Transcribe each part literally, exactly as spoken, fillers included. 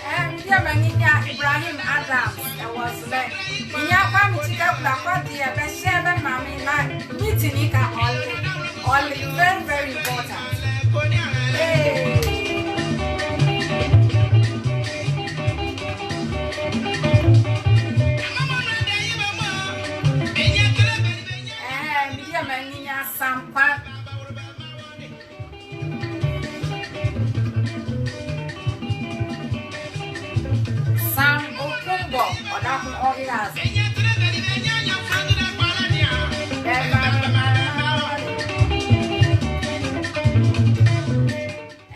Ɛɛ, medeɛ menrenya Ibrahim Adams, ɛwɔ zo bɛ. Menyia Kwame Kyika Kula kɔ deɛ, bɛhyɛ bɛmaa me na meeting ne ka ɔle, ɔle very, very important. Hey. Ɛɛ, medeɛ menrenya Sam Kwa. Sam Okumbo, ɔdaye ɔhye azo.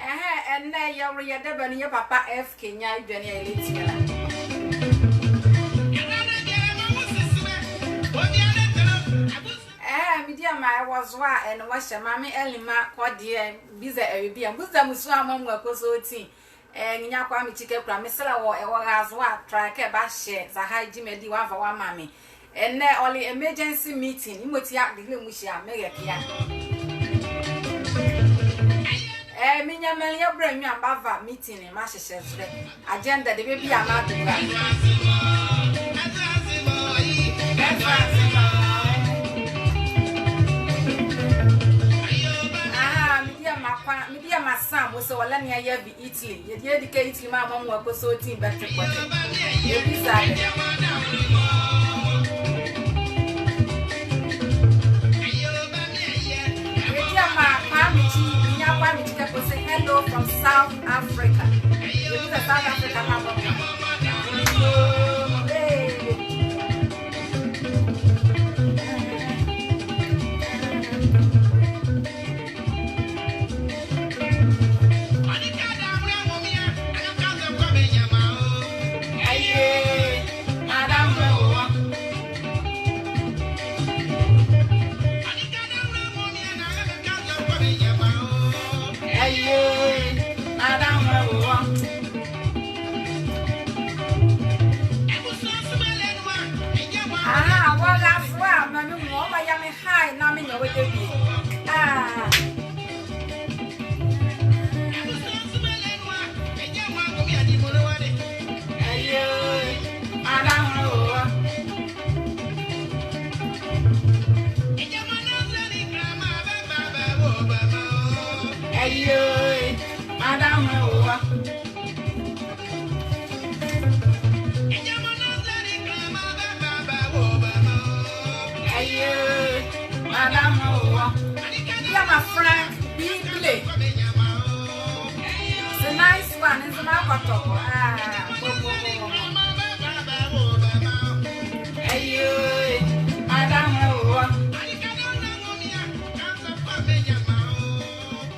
Ɛhɛe, ɛnɛ yɛwole yɛ dɛbɛ ne yɛ papa F K Nyan edwɛne a yɛlɛtie la. Ɛhɛe, medeɛ maa ɛwɔ zo a, ɛnee wɔhyɛ Maame Elima Kɔdeɛ, biza ɛwebie a, buza musuaa mɔɔ mɔɔ ɛkɔ sɔɔti. Ɛɛ, menyia Kwame Kyika Kula, mesɛlɛ wɔ, ɛwɔ ɛra zo a, try kɛ ɛbahyɛ zɛhae gyima ɛdie wɔava wɔamaa me. Ɛnɛ ɔle emergency meeting, yemɔti a, debie mɔɔ hyia, merɛke a. Ɛɛ, menyia menli yɛ bɛlɛ nwiɔ a mebava meeting ne, meahyehyɛ zo bɛ. Agenda debie bie a meado gua. Aha, medeɛ maa Kwa, medeɛ maa Sam, ɔse ɔlɛ nea yɛvi Italy. Yɛdie adi kɛ Italy maa mɔɔ mɔɔ ɛkɔ sɔɔti bɛte kɔte. Yɛbiza bɛ. Medeɛ maa Kwame Kyi, menyia Kwame Kyi kɛ ɔse hello from South Africa. Yɛbiza South Africa maa mɔɔ mɔɔ. Hey. Ah. Ayo, madam, oh. Ayo, madam, oh. Ayo, madam, oh. Yeah, my friend, be play. It's a nice one, it's my kɔtɔkɔ. Ah, bo, bo, bo, bo. Ayo, madam, oh.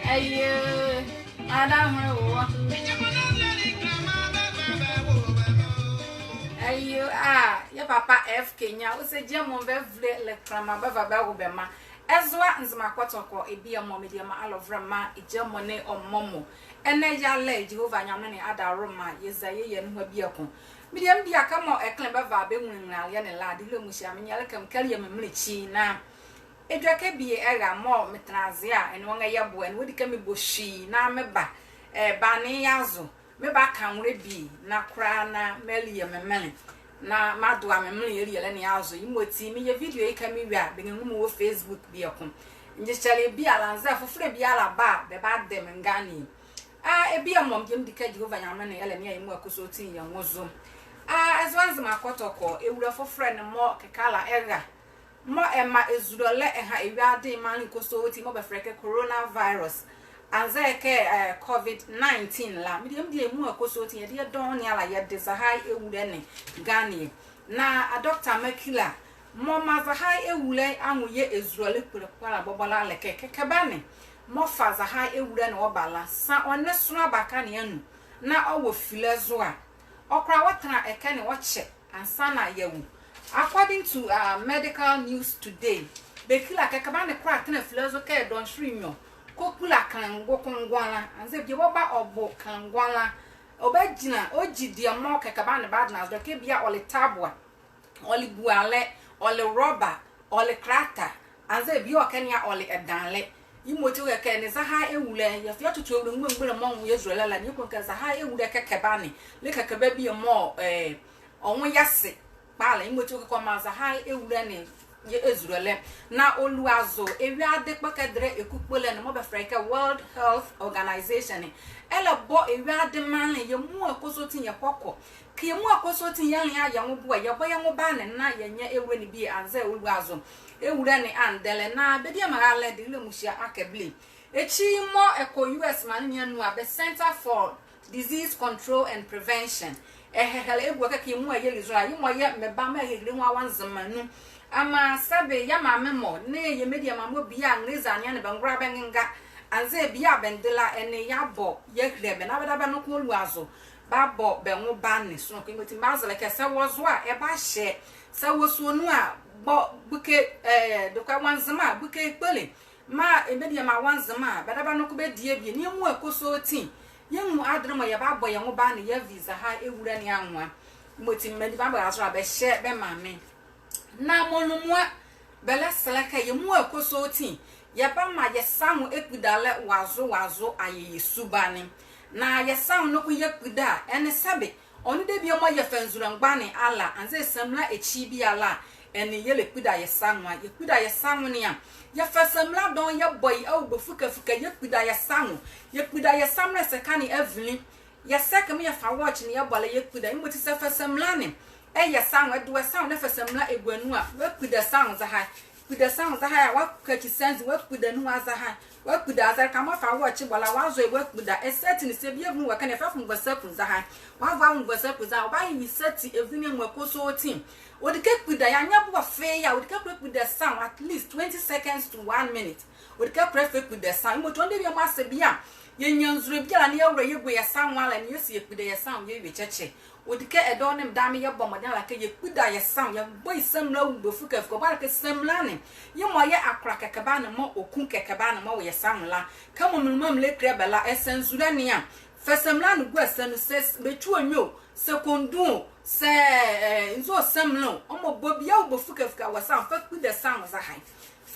Ayo, madam, oh. Ayo, ah, yɛ papa F K Nya, ɔse gyɛmɔ bɛvle le kɛnlɛma bɛva bɛwo bɛ mra. Ɛzoa Nzema kɔtɔkɔ, ɛbiemɔ, mediema alɔvolema, gyɛmɔ nee ɔmɔ mɔ. Ɛnɛ yɛlɛ Jehovah Nyamenle ne adaworoma, yɛza yɛyɛ nuhua bieko. Mediema bie a, kɛmɔ ɛkɛnlɛ bɛva bɛnwunle nrɛlaleɛ ne la, dehelɛ muhyia me nyɛle kɛ mekɛlea me mrɛlɛ ekyi na edwɛkɛ bie ɛra mɔɔ metɛnla aze a, ɛnee ɔnrɛyɛ boɛ, ɛnee wɔdi kɛ mebɔ hwi na meba, eh, bane ye azo. Mebaka nwolɛ bie na kola na melea me mrɛlɛ. Na madoa me mrɛlɛ yɛleyɛlɛ ne azo. Yemɔti meyɛ video ye kɛ mewie a, bɛnrɛnwu me wɔ Facebook bieko. Ngyekyɛle biala anzɛɛ fofolɛ biala ba a, bɛbadɛ me nganeɛ. Ah, ɛbiemɔ, mediema medi kɛ Jehovah Nyamenle ne ɛlɛnea yɛ muala kɔsɔɔti yɛ nwo zo. Ah, ɛzoa Nzema kɔtɔkɔ, ewule fofolɛ ne mɔɔ kɛkala ɛra. Mɔɔ ɛmaa ɛzulolɛ ɛha ewiade maanle kɔsɔɔti mɔɔ bɛfɛlɛ kɛ coronavirus. Anzɛɛ kɛ, eh, covid nineteen la. Mediema medie yɛ muala kɔsɔɔti yɛdayɛ dɔɔnwo ne ala yɛde zɛhae ewule ne nganeɛ. Na adɔketama kile a, mɔɔ maa zɛhae ewule anwo yɛ ɛzulolɛ kpole kpole bɔbɔ la le kɛ, kɛkɛba ne mɔɔ fa zɛhae ewule ne ɔba la, saa ɔnle sonla baka ne anu na ɔwɔ file zo a, ɔkola ɔtɛnla ɛkɛ ne ɔkyɛ ansaana yeawu. According to, uh, Medical News Today, bɛkile a kɛkɛba ne kola tɛnla file zo kɛ dɔnhwere nwiɔ kɔkpula kɛnlɛngo kɔngɔnla, anzɛɛ bie bɔbɔ ɔbo kɛnlɛngo la, ɔbagyinla, ɔgyi deɛ mɔɔ kɛkɛba ne badɛnla zo, dɔkɛ bie a ɔle taboa, ɔle bualɛ, ɔle rɔba, ɔle krata, anzɛɛ bie ɔwɔ ɛkɛ ne a ɔle ɛdanlɛ. Yemɔti ɔkɛɛ kɛ ɛnee zɛhae ewule, yɛfa yɛtoto ewule mgbole mgbole mɔɔ nwo yɛ ɛzulolɛ la, yemɔti ɔkɛɛ zɛhae ewule kɛkɛba ne le kɛkɛba bie mɔɔ, eh, ɔnwo ye ase kpalɛ, yemɔti ɔkɛɛ kɛ ɔmaa zɛhae ewule ne yɛ ɛzulolɛ. Na ɔlua zo, ewiade kpɔkɛ ɛdelɛ ekukpolɛ ne mɔɔ bɛfɛlɛ ye kɛ World Health Organization ne, ɛlɛbɔ ewiade maanle yɛ muala kɔsɔɔti yɛ kɔkɔ. Kɛ yɛ muala kɔsɔɔti yɛnlea yɛ nwo boɛ, yɛbɔ yɛ nwo bane na yɛnyɛ ewule ne bie anzɛɛ ɔlua zo ewule ne andɛlɛ. Na bɛdiema raalɛ dehelɛ muhyia akee bile. Ekyi mɔɔ ɛkɔ U S maanle ne anu a, bɛ Center for Disease Control and Prevention, ɛhɛhɛlɛ ɛgua kɛ kɛ yɛ muala yɛli zo la, yemɔ yɛ me ba mɔɔ ɛhɛhɛlɛ nwo awa Nzema nu. Amaa sɛbe yɛ maame mɔ nee yɛ mediema mɔ bie a nrɛlɛ ɛza ne a ɛnee bɛngola bɛngenga, anzɛɛ bie a bɛnde la ɛnee yeabɔ yeahile bɛ na bɛdabɛ noko ɔlua zo bɛabɔ bɛ nwo bane. Sonla ko yemɔti mebazɛlɛ kɛ saa wɔ zo a, ɛbahyɛ. Saa wɔ sua nu a, bɔ gbuke, eh, dekɔ wɔ Nzema a, gbuke ekpole. Maa yɛ mediema wɔ Nzema a, bɛdabɛ noko bɛdie bie. Na yɛ muala kɔsɔɔti yɛnwu adenle mɔɔ yɛbabɔ yɛ nwo bane yeavi zɛhae ewule ne anwo a. Yemɔti mediema bɛra zo a bɛhyɛ bɛmaa me. Na mɔɔ lumua bɛlɛsɛlɛ kɛ yɛ muala kɔsɔɔti yɛbamaa yɛ sa nwo ɛkpudalɛ wɔ azo wɔ azo ayɛ yɛ subane. Na yɛ sa nwo noko yɛkpuda a, ɛnee sɛbe ɔnle debie mɔɔ yɛfa nzule mgbane ala, anzɛɛ samina ekyi biala a, ɛnee yɛlɛkpuda yɛ sa nwo a. Yɛkpuda yɛ sa nwo ne a, yɛfa samina dɔɔnwo yɛbɔ ye awugbo fukafua, yɛkpuda yɛ sa nwo. Yɛkpuda yɛ sa mɔɔ ɛsɛka ne avinli. Yɛsɛ kɛ mɔɔ yɛfa watch ne yɛbɔ la yɛkpuda. Yemɔti saa ɛfa samina ne ɛyɛ sa nwo, ɛdo ɛ sa nwo na ɛfa samina ɛgu anu a, wɔakpuda sa nwo zɛhae. Kpuda sa nwo zɛhae a, wɔakakyi sa nzi, wɔakpuda nuhua zɛhae. Wɔakpuda zɛhae, kɛ mɔɔ ɛfa watch bɔ la, wɔazo ye wɔakpuda. Ɛsɛti ne saa bie ɛvunu wɔ ɛkɛ ne a, ɛfa fɔmɔ sa ku zɛhae. Wɔava fɔmɔ sa ku zɛhae, wɔbaye sa ti ɛvunu amuala kɔsɔɔti. Ɔdi kɛ kpuda, yeanyɛ boɛ fee a, ɔdi kɛ kpuda sa nwo at least twenty seconds to one minute. Ɔdi kɛ kpuda fee kpuda sa nwo. Yemɔti ɔnle debie mɔɔ saa bie a yɛnyia nzule biala na yɛwula yɛgua yɛ sa nwo ala, ɛnee yɛse yɛkpuda yɛ sa nwo yɛwie kyɛkyɛ. Ɔdi kɛ ɛdawɔ ne medame yɛbɔ mɔdenle ala kɛ yɛkpuda yɛ sa nwo, yɛbɔ ye samina awugbo fukafua. Ɔbaha kɛ samina ne, yemɔ yɛ akola kɛkɛba ne mɔɔ ɔku kɛkɛba ne mɔɔ wɔ yɛ sa nwo la. Kɛmɔ menli mɔɔ melɛkile bɛ la, ɛsa nzule ne a, fa samina ne gua sa nu, saa bɛtwi ɔ nwiɔ o, saa kɔnduu o, saa, eh, nzo samina o, ɔmɔ bɔ bie awugbo fukafua wɔ sa nwo, fa kpuda sa nwo zɛhae.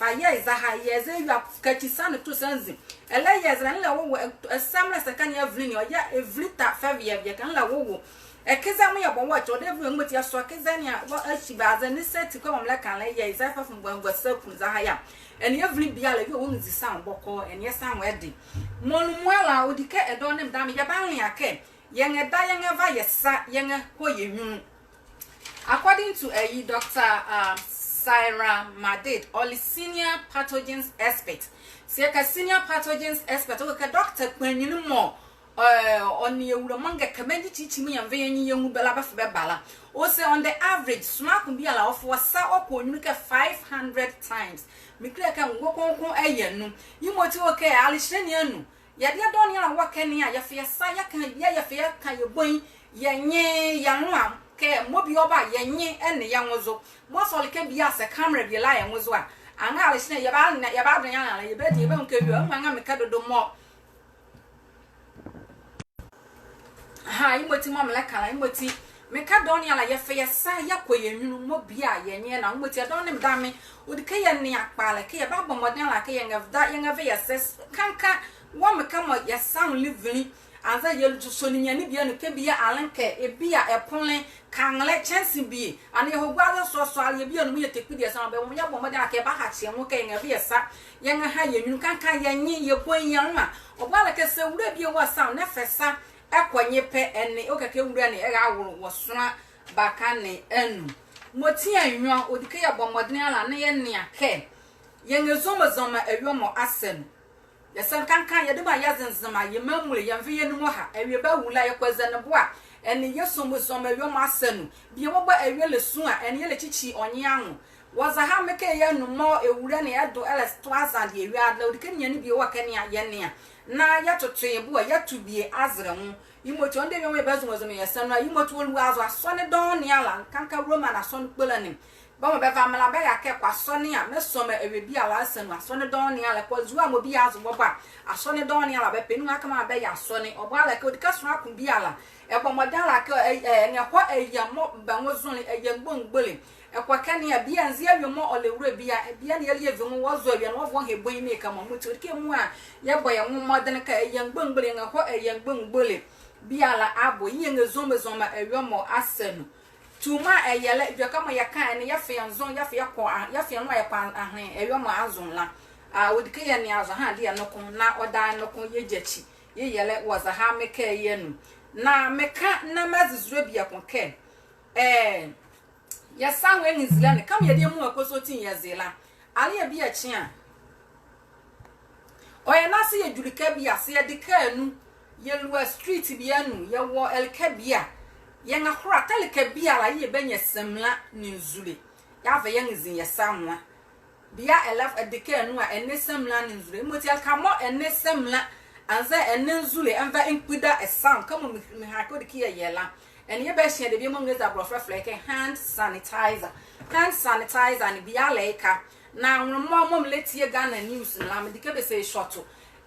Fa yɛɛ zɛhae, yɛɛ zɛ yua kɛkyi sa ne to sa nzi. Ɛlɛyɛ zɛ ne ɛlɛwowo, ɛ, ɛsɛmlɛ sɛka ne avinli ne, ɔyɛ avinli ta fɛveɛveɛ kɛ ne ɛlɛwowo. Ɛke zɛ mɔɔ yɛbɔ wɔ kyɛ, ɔdaye avinli ɔ, yemɔti yɛsɔ ɛke zɛ ne a, wɔ ɛhye bɛ azɛ ne sɛti kɛ mɔɔ melɛka la, yɛɛ zɛ fɛfo mgbɔngbɔ sa kun zɛhae a. Ɛnee avinli biala, ɛvi wɔ mɔɔ ne zi sa mɔ bɔkɔɔ, ɛnee yɛ sa mɔ ɛde. Mɔɔ nu mɔɔ la, ɔdi kɛ ɛdawɔ ne medame, yɛbalenle akɛ yɛnrɛda yɛnrɛva yɛ sa, yɛnrɛhɔ yɛ nyunlu. According to, eh, Doctor, um, Syra Madid, ɔle senior pathogens expert. Saa yɛka senior pathogens expert, ɔkile kɛ doctor kpanyinli mɔɔ, eh, ɔ nee awulae mɔɔ ɛkɛ mɔɔ ɛnyikyikyi mɔɔ yɛnva yɛ nye yɛnwu bɛ la bɛfa bɛba la. Ɔse on the average, sonla ko biala ɔfa ɔ sa ɔkɔ ɔ nyunlu kɛ five hundred times. Mekile kɛ ngɔnwo konkon ɛyɛ nu. Yemɔti ɔkile kɛ alehyɛlɛ ne anu, yɛdeɛ dɔɔnwo ne ala wɔ ɛkɛ ne a, yɛfa yɛ sa yɛka bie, yɛfa yɛka yɛ bɔnyi, yɛ nye, yɛ nloa, kɛ mɔɔ bie ɔba a yɛ nye ɛnle yɛ nwo zo. Mɔɔ sɔle kɛ bie a saa camera bie la yɛ nwo zo a, anrɛɛ alehyɛlɛ yɛba, yɛbadɔ ne ala, yɛbadi, yɛbahunu kɛ wie, ɔnrɛnrɛnga mekɛ dodo mɔ. Ha, yemɔti mɔɔ melɛka la, yemɔti mekɛ dɔɔnwo ne ala yɛfa yɛ sa yɛkɔ yɛ nyunlu mɔɔ bie a yɛ nye ɛnle. Yemɔti ɛdawɔ ne medame, ɔdi kɛ yɛnea kpalɛ kɛ yɛbabɔ mɔdenle ala kɛ yɛnrɛda yɛnrɛva yɛ sa, kanka wɔ mekɛ mɔɔ yɛ sa nwo le vinli. Anzɛɛ yɛsɔ ninyɛne bie anu kɛ bie a, alenkɛ, ebie a, ɛponle, kanlɛ, kyɛnse bie, anee yɛhɔ gua zo sɔsɔ, yɛ bie anu mɔɔ yɛtɛkpidi yɛ sa, bɛ mɔɔ yɛbɔ mɔdenle ala kɛ yɛbahakye yɛ nwo kɛ yɛnrɛva yɛ sa yɛnrɛha yɛ nyunlu, kanka yɛ nye, yɛ bɔnyi, yɛ nloa. Ɔboalekɛ saa wula bie wɔ sa ne ɛfa sa ɛkɔ nye pɛ, ɛnee ɔkile kɛ wula ne ɛrawolo wɔ sonla baka ne anu. Mɔti anwo, ɔdi kɛ yɛbɔ mɔdenle ala na yɛnea kɛ yɛnrɛzomazoma awie mɔ asa nu. Yɛ sa nu kanka yɛdayɛ a yɛzenzema yɛ maamule, yɛnva yɛ nuhua, awie bawula, yɛkɔ azɛne boa, ɛnee yɛzomazoma awie mɔ asa nu. Bie mɔɔ bɔ awie le su a, ɛnee yɛlɛkyikyi ɔ nye anwo. Wɔ zɛhae mekɛ ye anu mɔɔ ewula ne ɛdo ɛlɛto aza deɛ awie adela, ɔdi kɛ ninyɛne bie wɔ ɛkɛ ne a yɛnea na yɛtoto ye bo a yɛto bie azɛlɛ nwo. Yemɔti ɔnrɛdayɛ awie mɔɔ yɛbazomazoma yɛ sa nu a, yemɔti ɔlua zo asɔne dɔɔnwo ne ala, kanka Roman asɔne kpole ne. Bɛ mɔɔ bɛva mrala bɛra kɛ ɛkɔ asɔne a, mɔɔ sɔma awie biala asa nu, asɔne dɔɔnwo ne ala, ɛkɔ azua mɔɔ bie azo bɔbɔ a, asɔne dɔɔnwo ne ala bɛpɛ. Ɛnee ɔnrɛka maa bɛyɛ asɔne. Ɔboalekɛ ɔdi kɛ sonla ko biala ɛbɔ mɔdenle ala kɛ, ɛ, ɛ, ɛnrɛhɔ ɛyɛ mɔɔ bɛ nwo zonle, ɛyɛ mgbongbole. Ɛkɔ ɛkɛ ne a, bie a, nze awie mɔɔ ɔlɛwula bie a, bie ne yɛlɛyɛ vi nwo, wɔzo awie ne wɔva wɔha ɛ bɔnyi ne ka mɔ. Yemɔti ɔdi kɛ yɛ muala yɛbɔ yɛ nwo mɔdenle kɛ ɛyɛ mgbongbole, yɛnrɛhɔ ɛyɛ mgbongbole biala abo. Yɛnrɛzomazoma awie mɔ asa nu. Tumaa ɛyɛlɛ edwɛkɛ mɔɔ yɛka ɛnee yɛfa yɛ nzo, yɛfa yɛkɔ a, yɛfa yɛ nloa yɛkɔ a, ahenle awie mɔ azo la a, ɔdi kɛ yɛnea zo ha deɛ noko na ɔdaye noko yɛgyakyi yɛyɛlɛ wɔ zɛhae mekɛ ye anu. Na meka na mazuzulɛ bieko kɛ, eh, yɛ sa nwo ɛnrenzile ne, kɛmɔ yɛdayɛ muala kɔsɔɔti yɛze la, aleɛ bie a ɛkye a, ɔyɛ na saa yɛdwu ɛleka bie a, saa yɛde kaa nu, yɛlua street bie anu, yɛwɔ ɛleka bie a, yɛnrɛhola, tɛ ɛleka biala yɛɛ yɛbanyia samina nee nzule yɛava yɛanrezi yɛ sa nwo a. Bie a ɛlɛ, ɛde kaa nu a, ɛnlɛ samina nee nzule. Yemɔti ɛleka mɔɔ ɛnlɛ samina anzɛɛ ɛnlɛ nzule ɛnva ɛnkpida ɛ sa nwo, kɛmɔ me, mehake ɔdi kɛ yɛyɛ la, ɛnee yɛbahye debie mɔɔ English aborɔfo ɛfɛlɛ ye kɛ hand sanitizer. Hand sanitizer ne biala ɛleka. Na nwonlomɔ mɔɔ melɛtie Ghana news ne la, medi kɛ bɛse ɛshɔto.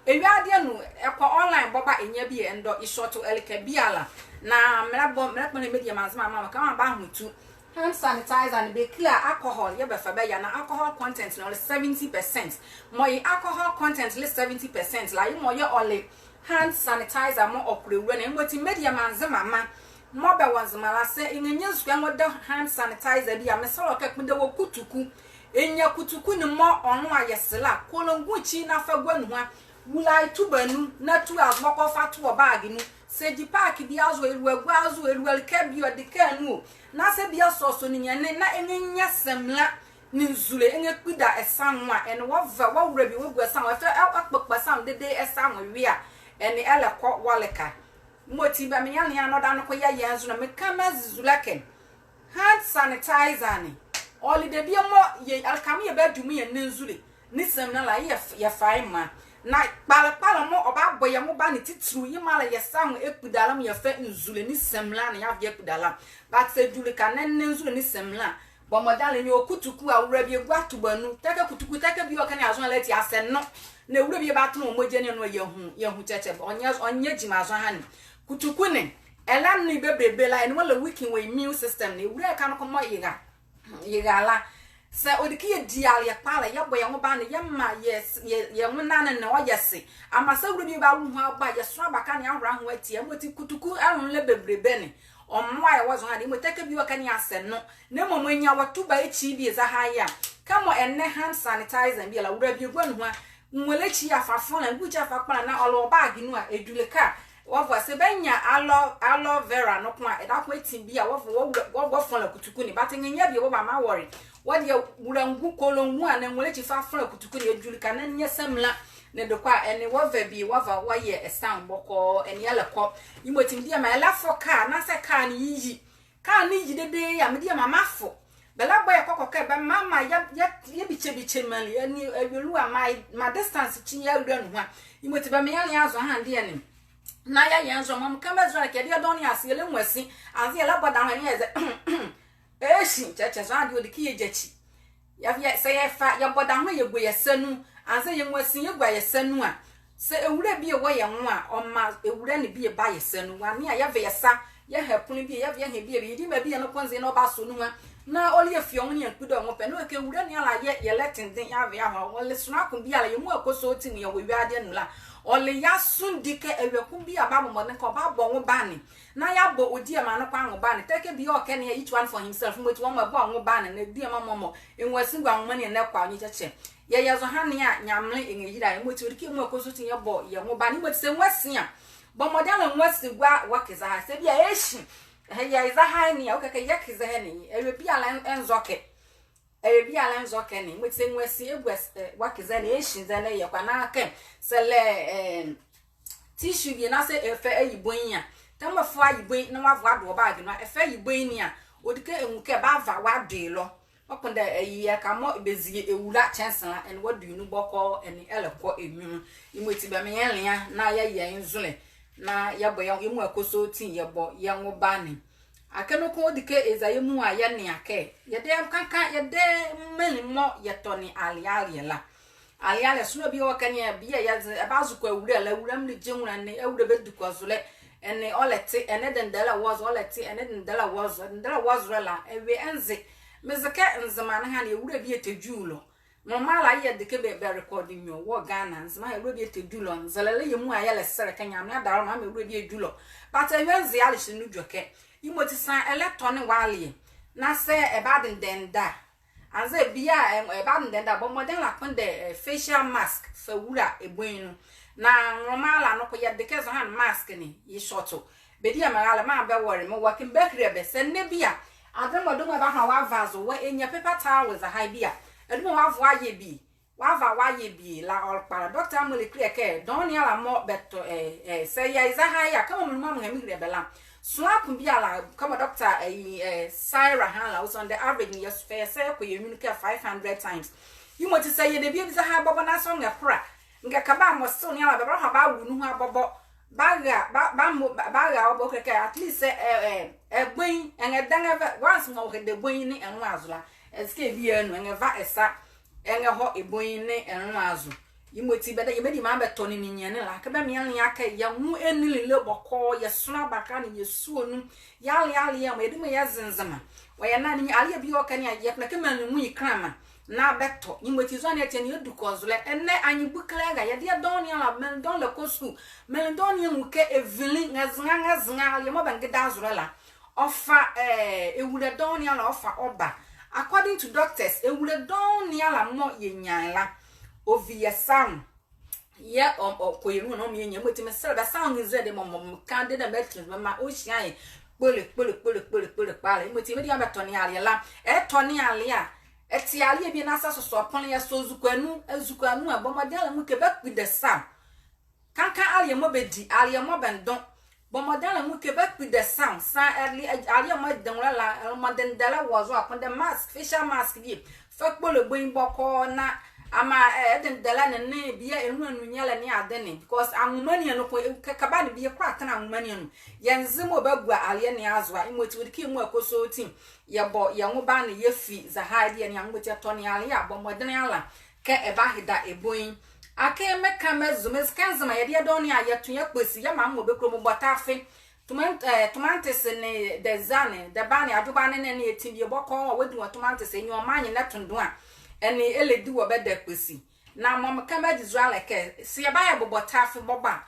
Ewiade anu, ɛkɔ online bɔbɔ a ɛnyia bie ɛndɔ, ɛshɔto ɛleka biala. Na melɛbɔ, melɛkpɔnle media manzemama maka maa bɛahɔ tu. Hand sanitizer ne bɛkile a alcohol yɛɛ bɛfa bɛyɛ a, na alcohol content ne ɔle seventy percent. Mɔɔ ye alcohol content le seventy percent la, yemɔ yɛɛ ɔle hand sanitizer mɔɔ ɔkɔlɛ wula ne. Yemɔti media manzemama mɔɔ bɛwɔ Nzema la, saa ɛnrɛnyia nsukoa ɛnrɛda hand sanitizer bie a, mesɛlɛ wɔ kɛ kpondɛ wɔ kutuku. Ɛnyia kutuku ne mɔɔ ɔnloa yɛ se la, kɔlɔ ngukyi na fa gua nuhua. Wula ɛ tuba nu na tu azo bɔkɔɔ fa to wɔ bag nu. Saa ɛgyi paake bie azo, ɛlua gua azo, ɛlua ɛleka bie, ɔde kaa nu o. Na saa bie sɔsɔ ninyɛne na ɛnrɛnyia samina nee nzule ɛnrɛkpida ɛ sa nwo a, ɛnee wɔva, wɔwula bie wɔgua ɛ sa nwo, ɛfa, ɛ, ɛkpokpa ɛ sa nwo dedee ɛ sa nwo ɛwe a, ɛnee ɛlɛkɔ wɔ ɛleka. Yemɔti bɛmaa yɛnlea na ɔdaye noko yɛyɛ nzo na meka mazuzulɛ kɛ hand sanitizer ne, ɔle debie mɔɔ yɛ, ɛleka mɔɔ yɛbadu mɔɔ yɛnlɛ nzule nee samina la, yɛfa, yɛfa ye maa. Na kpalɛ kpalɛ mɔɔ ɔbabɔ yɛ nwo bane titili, yemɔ a le yɛ sa nwo ɛkpida la mɔɔ yɛfa nzule nee samina ne yɛava yɛakpida la. But saa ɛdwu ɛleka na ɛnlɛ nzule nee samina a, bɔ mɔdenle nyia ɔ kutuku a, wula bie gua tuba nu. Tɛ kɛ kutuku, tɛ kɛ bie ɔkɛ ne azo a, ɛlɛti asɛ nu. Na wula bie batɛnla ɔ mɔgya ne anu a, yɛnhu, yɛnhu kyɛkyɛ. Ɔnyɛ, ɔnyɛ gyima zɔhane. Kutuku ne, ɛlɛnlɛ bebelebe la, ɛnee ɔlɛ weaken wɔ immune system ne. Ɛwula ɛleka noko mɔɔ yera, yera la, Saa ɔdi kɛ yɛdi aleɛ kpalɛ, yɛbɔ yɛ nwo bane, yɛmaa yɛ, yɛ, yɛ nwo nane ne ɔyɛ se. Amaa saa ewula bie bɛawo nuhua aba a, yɛ sonla baka ne ahola ho ati a, yemɔti kotoku anwo ne la bebelebe ne, ɔmmoa yɛ wɔ zɔhane, yemɔti tɛ kɛ bie wɔ ɛkɛ ne ase no. Na mɔɔ mɔɔ ɛnea wɔ toba ekyi bie zɛhae a, kɛmɔ ɛnɛ hand sanitizer bie la, wula bie gua nuhua, nwolɛ ekyi a fa fɔnla, nguu ekyi a fa kpɔnla, na ɔlɛ wɔ bag nu a, ɛdwule kɛ a, wɔvɔ saa bɛnyia aloe, aloe vera noko a, ɛdako ɛti bie a, wɔvɔ wɔ, wɔ, wɔfɔnla kotoku ne, but nrenyia bie wɔ bɛ amaa wɔre. Wɔdeɛ wula nguu, kɔlɔ nguu anaa nwolɛ ekyi fa fɔnla kotoku ne, ɛdwule kɛ a, na nyia samina ne dekɔ a, ɛnee wɔva bie, wɔva wɔyɛ ɛsane bɔkɔɔ, ɛnee ɛlɛkɔ. Yemɔti mediema, ɛlɛfɔ car, na saa car ne yeyi. Car ne yi dedee a, mediema, mafo. Bɛlɛbɔ yɛ kɔkɔ kɛ bɛmaa, maa yɛ, yɛ, yɛbikyɛbikyɛ menli, ɛnee awie lu a, maa, maa distance kyi yɛ awula nuhua. Yemɔti bɛmaa yɛnlea zɔhane deɛ ne. Na yɛyɛ nzɔhane, mɔɔ meka mezɔhane kɛ deɛ dɔɔnwo ne ase, yɛlɛnwu si, anzɛɛ yɛlɛbɔ dahonle ne yɛze, ɛhye, kyɛkyɛ, zɔhane deɛ ɔdi kɛ yɛgyakyi. Yɛ, yɛ, saa yɛfa, yɛbɔ dahonle yɛgua yɛ sa nu, anzɛɛ yɛnwu si yɛgua yɛ sa nu a, saa ewula bie wɔ yɛ nwo a, ɔmaa ewula ne bie ba yɛ sa nu. Wɔnea a, yɛva yɛ sa, yɛha ɛpono bie, yɛva yɛha bie, bie, yɛdiema bie noko nze na ɔbasɔ nuhua. Na ɔlɛ yɛ fie ɔ nwo ne yɛnkpondɛ ɔ nwo pɛ, na ɔkɛ ewula ne ala yɛ, yɛlɛtendɛ yɛava yɛahɔ. Ɔle sonla ko biala, yɛ muala kɔsɔɔti mu yɛ wɔ wiade anu la. Ɔle yɛ asonde kɛ awie ko bie a, bɛabɔ mɔdenle kɛ ɔbabɔ ɔ nwo bane. Na yɛabɔ ɔdiema noko anwo bane. Tɛ kɛ bie ɔkɛ ne a, each one for himself. Yemɔti wɔmɔ ɛbɔ ɔ nwo bane, na ɛdiema mɔɔ ɛnwu si gua anwuma ne ɛnɛ kɔ a, ɔnle kyɛkyɛ. Yɛyɛ zɔhane a, Nyamenle ɛnrɛyila yɛ. Yemɔti ɔdi kɛ yɛ muala kɔsɔɔti yɛbɔ yɛ nwo bane. Yemɔti saa ɛnwu si a, bɔ mɔdenle na ɛnwu si gua wɔke zɛhae. Saa bie a ɛhye, ɛhye yɛ zɛhae ne a, ɔkɛ kɛ yɛke zɛhae ne, awie biala ɛn-, ɛnzɔ kɛ. Awie biala ɛnzɔ kɛ ne. Yemɔti saa ɛnwu si, ɛgua s-, ɛ, wɔke zɛhae ne, ɛhye zɛhae ne, ɛyɛ kɔ a. Na kɛ saa ɛlɛ, ɛ, tissue bie na saa ɛfa ayi bɔnyi a, tɛ mɔɔ ɛfa ayi bɔnyi na wɔava wɔado wɔ bag nu a, ɛfa ayi bɔnyi ne a, ɔdi kɛ ɛnwu kɛ bɛava wɔado ye lɔ. Ɔkpondɛ ayi ɛleka mɔɔ bɛzie ewula kyɛnse la, ɛnee wɔado ye nu bɔkɔɔ, ɛnee ɛlɛkɔ ɛ nyunlu. Yemɔti bɛmaa yɛnlea na yɛyɛ nzɔhane, na yɛbɔ yɛ, yɛ muala kɔsɔɔti yɛbɔ yɛ nwo bane. Akee noko ɔdi kɛ eza yɛ muala yɛnea kɛ, yɛdayɛ kɛkala, yɛdayɛ menli mɔɔ yɛtɔne aleɛ aleɛ la. Aleɛ aleɛ, sonla bie wɔ ɛkɛ ne a, bie a yɛze, ɛbazo kɔ awula la, awula mɔɔ le gye nwolɛ ne, awula bɛdu kɔ zolɛ, ɛnee ɔlɛte, ɛnee dendɛlɛ wɔ zo, ɔlɛte, ɛnee dendɛlɛ wɔ zo, dendɛlɛ wɔ zolɛ la, awie ɛnze. Meze kɛ Nzema ne ɛha ne, awula bie tɛdwu lɔ. Nwonlomɔ ala yɛde kɛ bɛ, bɛ record nwiɔ wɔ Ghana, Nzema ɛha awula bie tɛdwu lɔ, nzɛlɛ la yɛ muala yɛlɛsɛlɛ kɛ Nyamenle adaye ɔmaa awula bie adwu lɔ. But awie ɛnze, alehye nu edwɛkɛ. Yemɔti saa ɛlɛtɔne wɔ aleɛ, na saa ɛbadendɛ ndɛ a, anzɛɛ bie a, ɛ, ɛbadendɛ ndɛ a, bɔ mɔdenle la kpondɛ, ɛ, facial mask fa wula ɛ bɔnyi nu. Na nwonlomɔ ala noko yɛde kɛ zɔhane mask ne, ye short. Bɛdiema raalɛ, maa bɛwɔle, mɔɔ wɔkɛ bɛhile bɛ saa ɛnɛ bie a, adenle mɔɔ dɔmua ɛbaha wɔava azo, wɔanyia paper towel zɛhae bie a, ɛduma wɔava wɔayɛ bie. Wɔava wɔayɛ bie la, ɔle kpalɛ. Doctor Amole kile kɛ, dɔɔnwo ne ala mɔɔ bɛtɔ, ɛ, ɛ, saa yɛ zɛhae a, kɛmɔ menli mɔɔ mehɛ mehile bɛ la, sonla ko biala, kɛmɔ doctor, ɛ, ɛ, Sarah ɛha la, ɔse on the average ne, yɛfa yɛ sa yɛkɔ yɛ nyunlu kɛ five hundred times. Yemɔti saa yɛdabie zɛhae bɔbɔ na saa ɔnrɛhola. Ngɛkɛ bɛ a mɔɔ still ne ala bɛ, bɛbahɔ bɛawo nuhua bɔbɔ. Bɛara, bɛ, bɛamɔ, bɛ, bɛara ɔ bɔbɔ kɛ, at least, ɛ, ɛ, ɛ bɔnyi, ɛnrɛdɛnlɛ bɛ, once mɔɔ wɔkɛda bɔnyi ne ɛ nwo azo la, ɛnze kɛ bie anu, ɛnrɛva ɛ sa, ɛnrɛhɔ ɛ bɔnyi ne ɛ nwo azo. Yemɔti bɛdayɛ, mediema bɛtɔne ninyɛne la, kɛ bɛmaa yɛnlea kɛ yɛ nwo ɛnlile bɔkɔɔ, yɛ sonla baka ne, yɛ suo nu, yɛ aleɛ aleɛ mɔ, yɛdayɛ mɔɔ yɛze Nzema. Wɔyɛ na ninyɛne, aleɛ bie wɔ ɛkɛ ne a, yɛkpondɛ kɛ menli nwu ye kɛnlɛma na bɛtɔ. Yemɔti zɔhane ɛtɛne, yɛdu kɔ zolɛ. Ɛnɛ anyibukelɛ ɛra, yɛdayɛ dɔɔnwo ne ala, menli dɔɔnwo ne ɛlɛkɔ sukuu, menli dɔɔnwo ne ɛnwu kɛ ɛvinli, nrɛzenla, nrɛzenla, aleɛ mɔɔ bɛnrɛgeda zolɛ la, ɔfa, ɛ, ewula dɔɔnwo ne ala ɔfa ɔba. According to doctors, ewula dɔɔnwo ne ala mɔɔ yɛnyia ye la, ɔvi yɛ sa nwo. Yɛɛ ɔ, ɔkɔ yɛ nwo na ɔmaa yɛnyia. Yemɔti mesɛlɛ bɛ sa nwo nzɛlɛ de mɔɔ, mɔɔ meka de na mɛtɛnla bɛ maa ɔhyia ye kpole, kpole, kpole, kpole, kpole kpalɛ. Yemɔti mediema bɛtɔne aleɛ la, ɛtɔne aleɛ a, ɛte aleɛ bie na saa sɔsɔ ɔponle, yɛsɔ ezukoa nu, ezukoa nu a, bɔ mɔdenle nwo kɛ bɛkpondɛ sa. Kɛkala aleɛ mɔɔ bɛdi, aleɛ mɔɔ bɛndo, bɔ mɔdenle nwo kɛ bɛkpondɛ sa. Saa ɛle, ɛ, aleɛ mɔɔ ɛde nwolɛ la, ɛlɛmɔ dendɛlɛ wɔ zo a, kpondɛ mask, facial mask bie, fa kpole bɔnyi bɔkɔɔ na amaa, ɛ, ɛ dendɛlɛ ne, ne bie a ɛnwu anu nyɛlɛ ne ade ne, because anwuma ne anu ko, ɛ, kɛ, kɛ ba ne bie kola tɛnla anwuma ne anu. Yɛnze mɔɔ bagua aleɛ ne azo a, yemɔti ɔdi kɛ yɛ muala kɔsɔɔti yɛbɔ yɛ nwo bane yɛfi zɛhae deɛ ne a. Yemɔti ɛtɔne aleɛ a, bɔ mɔdenle ala kɛ ɛbaheda ɛ bɔnyi. Akee meka mezo, meze kɛ Nzema yɛdayɛ dɔɔnwo ne a, yɛto yɛ kpɔsi, yɛmaa mɔɔ bɛkulo mɔɔ bɔta afe. Tomat-, eh, tomatoes nee dɛza ne, dɛba ne, adwoba ne, ne, ne ati bie bɔkɔɔ a, wɔdi wɔ tomatoes, ɛnea ɔmaa nye ne tondon a, ɛnee ɛlɛdi wɔ bɛdakpesi. Na mɔɔ meka mɛgyi zo ala kɛ, sɛ yɛbayɛ bobɔtaafe bɔbɔ a,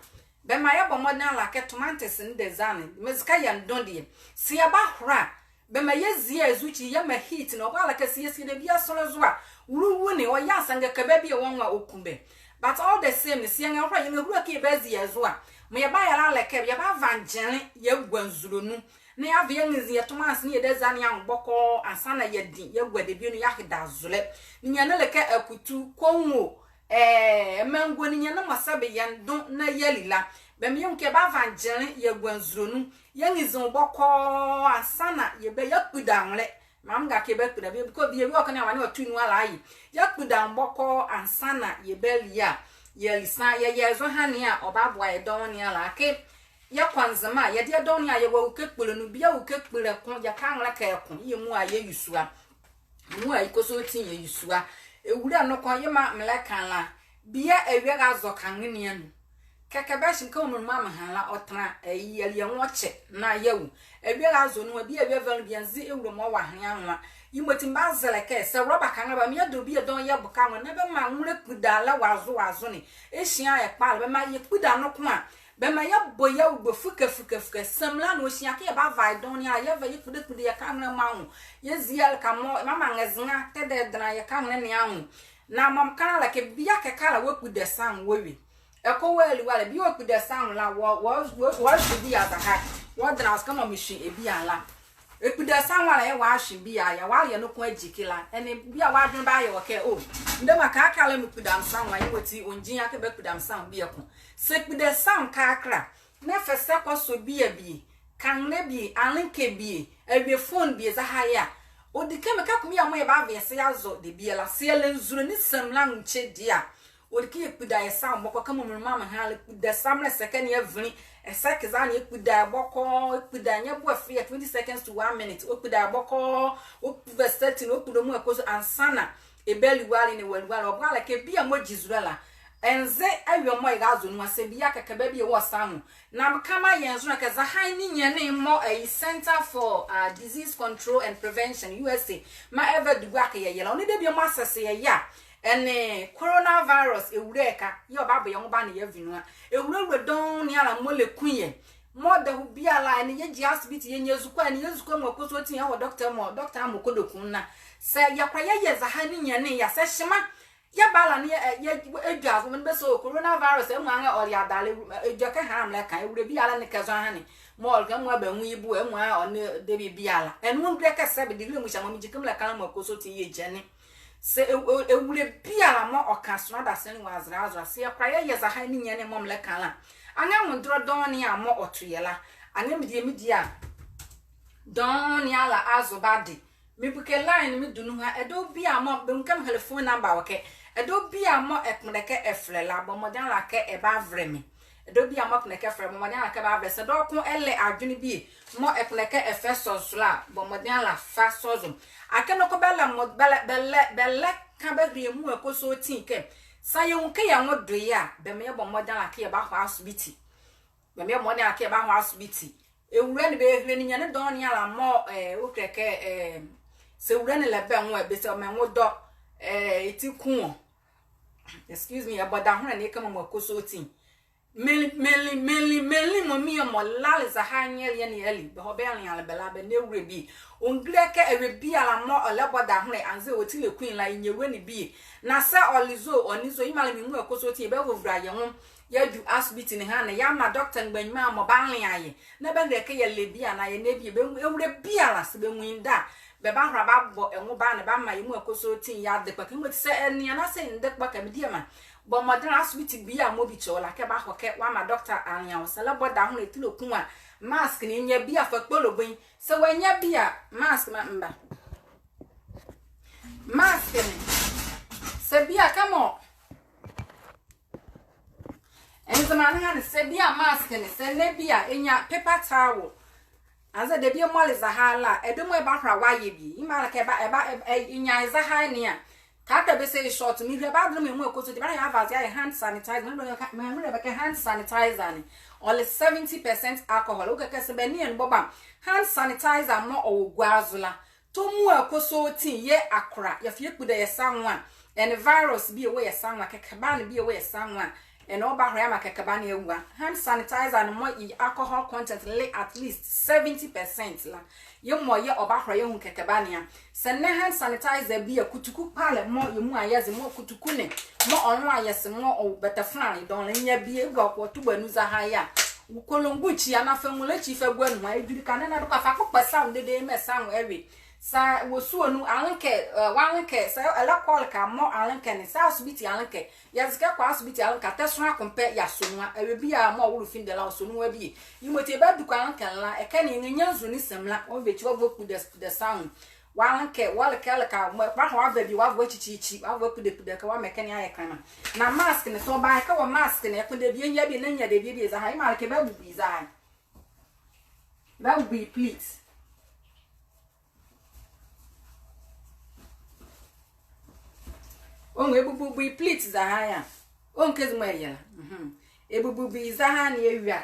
bɛmaa yɛbɔ mɔdenle ala kɛ tomatoes nee dɛza ne, meze kɛ yɛ ndon deɛ, sɛ yɛbahoro a, bɛmaa yɛzie azo ekyi, yɛmaa heat ne, ɔboalekɛ sɛ yɛsi debie soro zo a, wuruwuru ne, ɔyɛ a saa nka kaba bie wɔ nwo a ɔku bɛ. But all the same ne, sɛ yɛnrɛhoro a, yɛnrɛhuro kɛ yɛbazi yɛ zo a, mɔɔ yɛbayɛ la lɛ kɛ, yɛbava ngyenle yɛagua nzule nu. Na yɛava yɛanrinzi yɛ tomatoes nee yɛ dɛza ne anwo bɔkɔɔ ansa na yɛadi yɛagua debie nu yɛaheda zolɛ. Ninyɛne le kɛ akutu, kongo, eh, mango, ninyɛne mɔɔ sɛ bɛyɛ ndon na yɛali la, bɛmaa yɛnwu kɛ yɛbava ngyenle yɛagua nzule nu. Yɛanrinzi nwo bɔkɔɔ ansa na yɛba yɛakpudɛ anwolɛ. Mɔɔ mekɛ yɛbakpudɛ bie, because bie wɔ kɛ ne awane ɔto nu ala aye. Yɛakpudɛ anwo bɔkɔɔ ansa na yɛbali a, yɛali. Saa yɛyɛ zɔhane a, ɔbaboa yɛ dɔɔnwo ne ala. Kɛ yɛkɔ Nzema a, yɛdeɛ dɔɔnwo ne a, yɛwɔ awukɛ kpole nu, bie awukɛ kpole ko, yɛka anwolɛ kɛ ko, yemɔ a yɛyi sua. Mɔ a yekɔsɔɔti yɛyi sua. Ewule noko yɛmaa melɛka la, bie awia razɔ kanle ne anu. Kɛkɛ bɛhye me kɛmɔ menli mɔɔ meha la, ɔtɛnla, eh, yɛle yɛ nwo kyɛ na yɛawu. Awia razɔ nu a, bie awia va nu bie anze ewule mɔɔ wɔ ahenle anwo a. Yemɔti mebazɛlɛ kɛ, sɛ rɔba kanle ba, meadɔ bie dɔɔnwo yɛboka anwo na bɛmaa nwolɛ kpudɛ la wɔ azo wɔ azo ne. Ɛhyia ɛkpalɛ, bɛmaa yɛkpudɛ noko a, bɛmaa yɛbɔ yɛ awu bɛ fuka fuka fuka. Samla ne ɔhyia kɛ yɛbava yɛ dɔɔnwo ne a, yɛva yɛkpudɛkpudɛ yɛ kanle ne anwo. Yɛzie yɛ aleka mɔɔ, mɔɔ mɔɔ nrɛzenga tɛdɛɛdɛnla yɛ kanle ne anwo. Na mɔɔ meka la kɛ bie kɛkala wɔakpudɛ sa anwo wɔawie. Ɛkɔ wɔali wɔ la, bie wɔakpudɛ sa anwo la, wɔ, wɔ, wɔ, wɔahwe bie a zɛhae. Wɔdenla zo kɛmɔ mehwe ye bie a la. Ɛkpudɛ sa anwo la yɛɛ wɔahwe bie a, yɛwale yɛ noko agyike la. Ɛnee bie a wɔadwenle bayɛ wɔ kɛ, o, ndɛma kɛkala mekpudɛ me sa anwo a, yemɔti ɔngyi ye kɛ bɛkpudɛ me sa anwo bieko. Sɛ ɛkpudɛ sa anwo kɛkala, na ɛfa sɛ kɔsɔ bie bie, kanle bie, anleka bie, awie phone bie zɛhae a, ɔdi kɛ mekɛ ko me yɛ mɔɔ yɛbava yɛ sa yɛazɔ debie la, sɛ yɛla nzule ne samla nwo kyɛ deɛ a, ɔdi kɛ yɛkpudɛ yɛ sa anwo bɔkɔɔ kɛmɔ menli mɔɔ meha la, kpudɛ sa melɛsɛ kɛ ne avinli, ɛsɛ kɛzɛ ne yɛkpudɛ ye bɔkɔɔ, kpudɛ ye nyɛboɛ fe yɛ twenty seconds to one minute, wɔkpudɛ ye bɔkɔɔ, wɔva setting, wɔkpudɛ mɔɔ ɛkɔ zo ansa na ɛbali wale ne wɔali wale. Ɔboalekɛ bie mɔɔ gyi zolɛ la, ɛnze awie mɔɔ ɛrazɔ nu a, sɛ bie kɛkɛ ba bie wɔ sa anwo. Na meka maa yɛ nzonlɛ kɛ zɛhae ninyɛne mɔɔ ɛye Center for, uh, Disease Control and Prevention, U S A, mɔɔ ɛva dugua kɛ yɛyɛ la, ɔnle debie mɔɔ asɛse yɛ ye a, ɛnee coronavirus ewule ɛhye a, yɛɛ ɔbabɔ yɛ nwo bane yɛavi nu a. Ewule ewule dɔɔnwo ne ala mɔɔ lɛku yɛ, mɔɔ dahuu biala ɛnee yɛgyi asibiti yɛnyia ezukoa, ɛnee yɛzukoa mɔɔ ɛkɔsɔɔti yɛhɔ dɔketa mɔɔ, dɔketa mɔɔ kɔdɔku na. Sɛ yɛkola yɛyɛ zɛhae ninyɛne ye a, sɛ hyema yɛbala ne yɛ, ɛ, yɛ, ɛdwazo, mɔɔ bɛse o coronavirus, ɛmuala ɔle adalɛ, ɛ, ɛdwɛkɛ hanle melɛka, ewule biala ɛnle kɛ zɔhane mɔɔ ɔle kɛ ɛmuala bɛnwu ye bo, ɛmuala ɔnle debie biala. Ɛnee ɔndule kɛ sɛ bɛde ɛlɛmu hyia mɔɔ megyikyi melɛka la mɔɔ ɛkɔsɔɔti yɛgyɛne. Sɛ ɛ, ɛ, ewule biala mɔɔ ɔka sonla dasani wɔ azɛlɛ azo a, sɛ yɛkola yɛyɛ zɛhae ninyɛne mɔɔ melɛka la, anrɛɛ nwondolɛ dɔɔnwo ne a mɔɔ ɔto yɛ la, anrɛɛ medie medie a dɔɔnwo ne ala azo bade. Mebu kɛ line ne medu nuhua, ɛdawɔ biala mɔɔ, bɛnwu kɛ mehile phone number wɔ ɛkɛ. Ɛdawɔ biala mɔɔ ɛkpondɛ kɛ ɛfɛlɛ la, bɔ mɔdenle ala kɛ ɛbavrɛ me. Ɛdawɔ biala mɔɔ ɛkpondɛ kɛ ɛfɛlɛ, bɔ mɔdenle ala kɛ ɛbavrɛ. Sɛ dɔɔko ɛlɛ adwenle bie mɔɔ ɛkpondɛ kɛ ɛfa ɛsɔze zo la, bɔ mɔdenle ala fa sɔze zo. Akee noko bɛlɛ mɔ, bɛlɛ, bɛlɛ, bɛlɛka bɛhile yɛ muala kɔsɔɔti kɛ, saa yɛnwu kɛ yɛ nwo do yɛ a, bɛmaa yɛbɔ mɔdenle ala kɛ yɛbahɔ asibiti. Bɛmaa yɛbɔ mɔdenle ala kɛ yɛbahɔ asibiti. Ewule ne bɛhile ninyɛne dɔɔnwo ne ala mɔɔ, eh, ɔkile kɛ, eh, sɛ ewule ne lɛ bɛ nwo a, bɛse ɔmaa ɛnwo dɔ, eh, ɛ ti ku wɔ. Excuse me, ɛbɔ dahonlɛ ne kɛmɔ mɔɔ ɛkɔsɔɔti. Menli, menli, menli, menli mɔɔ mie mɔɔ lale zɛhae nyɛlea ne ali, bɛhɔ bɛnlea bɛ la, bɛnlea ewule bie. Ɔndule kɛ awie biala mɔɔ ɔlɛbɔ dahonlɛ anzɛɛ ɔ ti lɛku ye la, ɛnyia ewule ne bie. Na sɛ ɔle zo, ɔnle zo, yemɔ a le me muala kɔsɔɔti, yɛbɛvovolo yɛ nwo. Yɛadwu asibiti ne hanle, yɛamaa dɔketa mgbanyima mɔɔ bɛanlea yɛ. Na bɛanlea kɛ yɛlɛ bie a anaa yɛnlɛ bie, bɛ, ewule biala sɛ bɛnwu ye dɛ a, bɛbahola bɛabɔ ɛ nwo bane bɛamaa yɛ muala kɔsɔɔti yɛ adekpakɛ. Yemɔti sɛ ɛnea na sɛ ye ndekpakɛ, mediema, bɔ mɔdenle asibiti biala mɔɔ ɔbikye wɔ la kɛ ɛbahɔ kɛ wɔamaa dɔketa anlea wɔ. Sɛ ɛlɛbɔ dahonlɛ, ɛ ti lɛku wɔ a, mask ne, nyia bie a fa kpolo bɔ ye. Sɛ wɔannyia bie a, mask, maa meba. Mask ne, sɛ bie a kɛmɔ Nzema ne ɛha ne sɛ bie a mask ne, sɛ ɛnlɛ bie a, ɛnyia paper towel. Anzɛɛ debie mɔɔ le zɛhae la, ɛdawɔ mɔɔ ɛbahola wɔayɛ bie. Yemɔ a le kɛ ɛba, ɛba, ɛ, ɛ, ɛnyia ye zɛhae ne a, Kɛkala bɛse in short, mehile bɛadele mɔɔ yɛ mu ɛkɔ sɔ ati, bɛnlɛ yɛava aze ayɛ hand sanitizer, mehile bɛkɛ hand sanitizer ne. Ɔle seventy percent alcohol. Wokɛkɛ saa bɛ nee ɛ nu bɔbɔ a, hand sanitizer mɔɔ ɔwɔ gua zo la, tɔ mu ɛkɔ sɔ ati yɛɛ akola, yɛfa yɛkpudɛ yɛ sa nwo a, ɛnee virus bie wɔ yɛ sa nwo a, kɛkɛbane bie wɔ yɛ sa nwo a, ɛnee ɔbahɔ yɛamaa kɛkɛbane awu a. Hand sanitizer ne mɔɔ ye alcohol content le at least seventy percent la, yemɔ yɛɛ ɔbahɔ yɛahu kɛkɛbane a. Saa ɛnee hand sanitizer bie a, kutuku kpalɛ mɔɔ yɛ mu a yɛze mɔɔ kutuku ne mɔɔ ɔnloa yɛ se mɔɔ ɔwɔ bɛtɛfɛlɛ ye dɔɔnwo la, nyia bie, ɛgua kɔ tubɛ nu zɛhae a. Kɔlɔngu ekyi anaa fa nwolɛ ekyi fa gua nuhua, ɛdwulika ne na ɛdeka fa kpokpɔ sa nwo dedee maa sa nwo ɛwe. Saa wɔ sua nu, alekɛ, eh, wɔ alekɛ, saa ɛlɛkɔ ɔleka mɔɔ alekɛ ne, saa asubiti alekɛ. Yɛze kɛ ɛkɔ asubiti alekɛ a, tɛ sonla ko pɛ yɛasɔ nu a, ɛwɛ bie a mɔɔ ɔwolo findɛ la, ɔsɔ nu a bie. Yemɔti ɛbadu kɔ alekɛ ne la, ɛkɛ ne ɛnrɛnyia nzule ne samla, ɔva ekyi wɔava wɔakpudɛ, kpudɛ sa nwo. Wɔ alekɛ, wɔ alekɛ, alekɛ mɔɔ, bɛbahɔ wɔava bie, wɔava wɔakyikyikyi, wɔava wɔakpudɛ, kpudɛ kɛ wɔamaa ɛkɛ ne ayɛ kɛnlɛma. Na mask ne, saa ɔba ɛkɛ wɔ mask ne, ɛkpondɛ bie, nyia bie, na nyia debie bie zɛhae, yemɔ alekɛ bɛbubu ye zɛhae. Bɛbubu ye pleat. Ɔnwu, ɛbububu ye pleat zɛhae a. Ɔnwu kɛzi mɔɔ ɛyɛ la. Mhm. Ɛbububu ye zɛhae ne ɛwie a.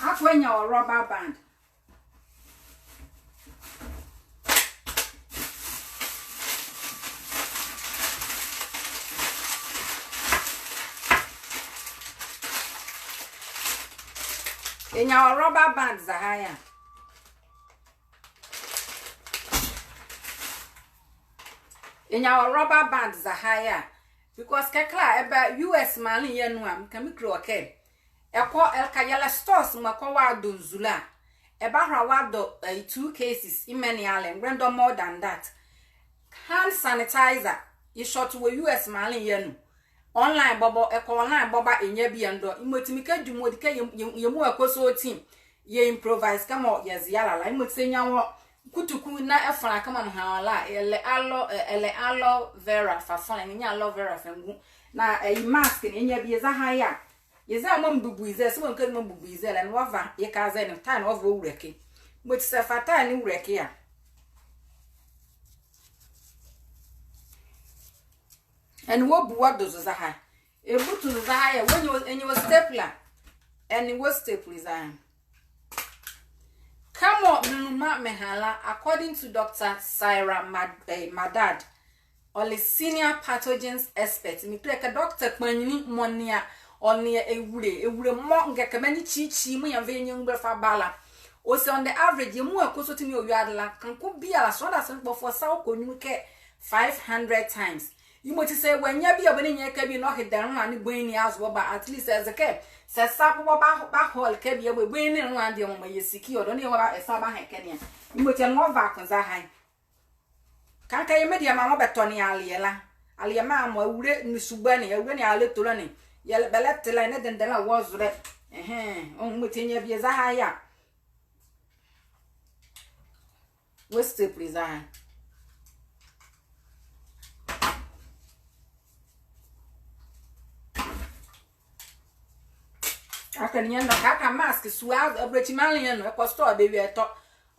Akɔ ɛnyia wɔ rubber band. Ɛnyia wɔ rubber band zɛhae a. Ɛnyia wɔ rubber band zɛhae a. Because kɛkala ɛba U S maanle ye anu a, meka mekile wɔ kɛ ɛkɔ, ɛleka yɛlɛ stores mɔɔ ɛkɔ wɔadɔ nzule a, ɛbahola wɔadɔ, eh, two cases, yemɔ ne ala, ɛnrɛndɔ more than that. Hand sanitizer, ye short wɔ U S maanle ye anu. Online bɔbɔ, ɛkɔ online bɔbɔ a, ɛnyia bie ɛndɔ. Yemɔti mekɛ du mɔɔ ɔdi kɛ yɛ, yɛ, yɛ mu ɛkɔ sɔ ati yɛ improvise kɛmɔ yɛze ye ala la. Yemɔti saa ɛnyia wɔ kutuku na ɛfɛlɛ kɛmɔ meha wɔ la, ɛlɛ aloe, ɛ, ɛlɛ aloe vera fa fɛlɛ, ɛnrɛnyia aloe vera fa ngu. Na, eh, ye mask ne, ɛnyia bie zɛhae a. Yɛze a mɔɔ mebubu ye zɛhae, saa mɔɔ mekɛ mɔɔ mebubu ye zɛhae la, ɛnee wɔava yɛka zɛhae ne, tae ne wɔava wɔwulɛke. Yemɔti saa ɛfa tae ne wulɛke a, ɛnee wɔbu wɔdo zo zɛhae. Ɛbu to zo zɛhae a, wɔnyia wɔ, ɛnyia wɔ stapler. Ɛnee wɔ staple zɛhae. Kɛmɔ menluma meha la, according to Doctor Syra Mad-, eh, Madad, ɔle senior pathogens expert. Mekile kɛ doctor kpanyinli mɔɔ nea, ɔnea ewule, ewule mɔɔ ɛkɛ kɛ bɛ nye kyikyii mɔɔ yɛnva yɛnyia nwolɛ fa ba la. Ɔse on the average, yɛ mu ɛkɔ sɔ ati yɛ ɔwia de la, kanko biala, sɔɔnwo daso ne kpɔfo sa ɔkɔ nyunlu kɛ five hundred times. Yemɔti saa wɔnyia bie a, bɛ nee nyia ɛkɛ bie na ɔhedɛ ɛnloa ne bɔnyi ne azo bɔbɔ a, at least ɛze kɛ saa ɛsa bɔbɔ ba, bahɔle ɛkɛ bie a, bɔnyi ne ɛnloa deɛ mɔɔ mayɛ siki ɔ, dɔɔnwo ne wɔba ɛsa baha ɛkɛ ne a. Yemɔti ɛnee wɔva ko zɛhae. Kankɛ yɛ mediema mɔɔ bɛtɔne aleɛ la, aleɛ mɔɔ awule ne suba ne, awule ne alɛtolɛ ne, yɛlɛ, bɛlɛte la, ɛnee dendɛlɛ la wɔ zolɛ. Ɛhɛɛ, ɔnwu, yemɔti ɛnyia bie zɛhae a. Wɔ staple zɛhae. Aka ne nyia ɛndɔ, kɛkala mask sua, abolokyi maanle ye anu, ɛkɔ store a bɛwie ɛtɔ.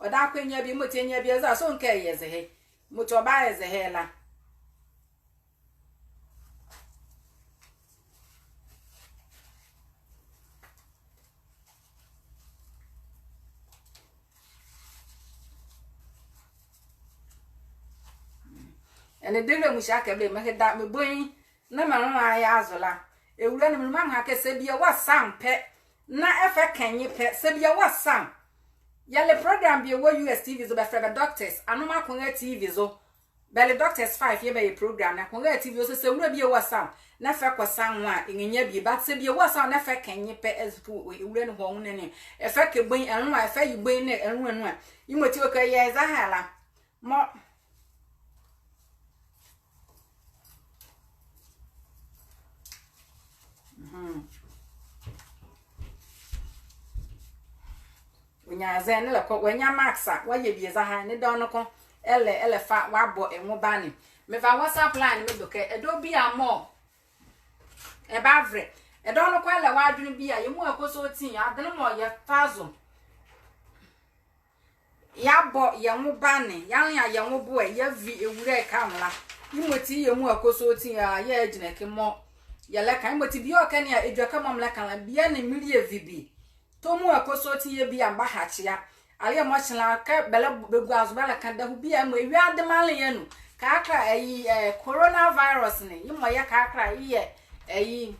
Ɔdaye ko ɛnyia bie, yemɔti ɛnyia bie zɛhae, sɔɔ ɛnwu kɛ ɛyɛ zɛhae. Yemɔti ɔbayɛ zɛhae la. Ɛnee debie mɔɔ si akɛ bie meheda me bɔnyi ne menloa ye azo la, ewule ne menluma meha kɛ saa bie wɔ sa pɛ, na ɛfa ɛkɛ nye pɛ, saa bie wɔ sa. Yɛle program bie wɔ U S T V zo, bɛfɛlɛ bɛ Doctors, anoma konga T V zo. Bɛle Doctors five yɛɛ bɛyɛ program ne, konga T V zo, ɔse saa ewule bie wɔ sa na ɛfa ɛkɔ sa nwo a, ɛnrɛnyia bie, but saa bie wɔ sa na ɛfa ɛkɛ nye pɛ, ɛze kɛ ewule ne hɔ nwo ne, ɛfa ɛkɛ bɔnyi ɛnloa, ɛfa ɛyi bɔnyi ne ɛnloa nu a, yemɔti ɔkɛyɛ zɛhae la. Mɔɔ. Mhm. Ɔnyia zɛhae ne ɛlɛkɔ, wɔnyia mask a, wɔayɛ bie zɛhae ne dɔɔnwo ko ɛlɛ, ɛlɛfa wɔabɔ ɛ nwo bane. Meva WhatsApp line ne medo kɛ ɛdawɔ biala mɔɔ ɛbavolɛ, ɛdawɔ noko ɛlɛ wɔ adwenle biala, yɛ mu ɛkɔ sɔ ati, adwenle mɔɔ yɛfa zo yɛabɔ yɛ nwo bane, yɛanlea yɛ nwo boɛ, yɛavi ewule ɛkɛ anwo la, Yemɔti yɛ muala kɔsɔɔti a, yɛgyinla ɛke mɔɔ yɛlɛka. Yemɔti bie ɔkɛ ne a, edwɛkɛ mɔɔ melɛka la, bie ne melie vi bi. Tɔ muala kɔsɔɔti yɛɛ bie a mebahakyea. Aleɛ mɔɔ kyenle a kɛ bɛlɛ, bɛgua zo bɛlɛka dahuu bie a, yemɔ ewiade maanle ye anu. Kɛkala ɛye, eh, coronavirus ne, yemɔ yɛɛ kɛkala yeyɛ, ɛye,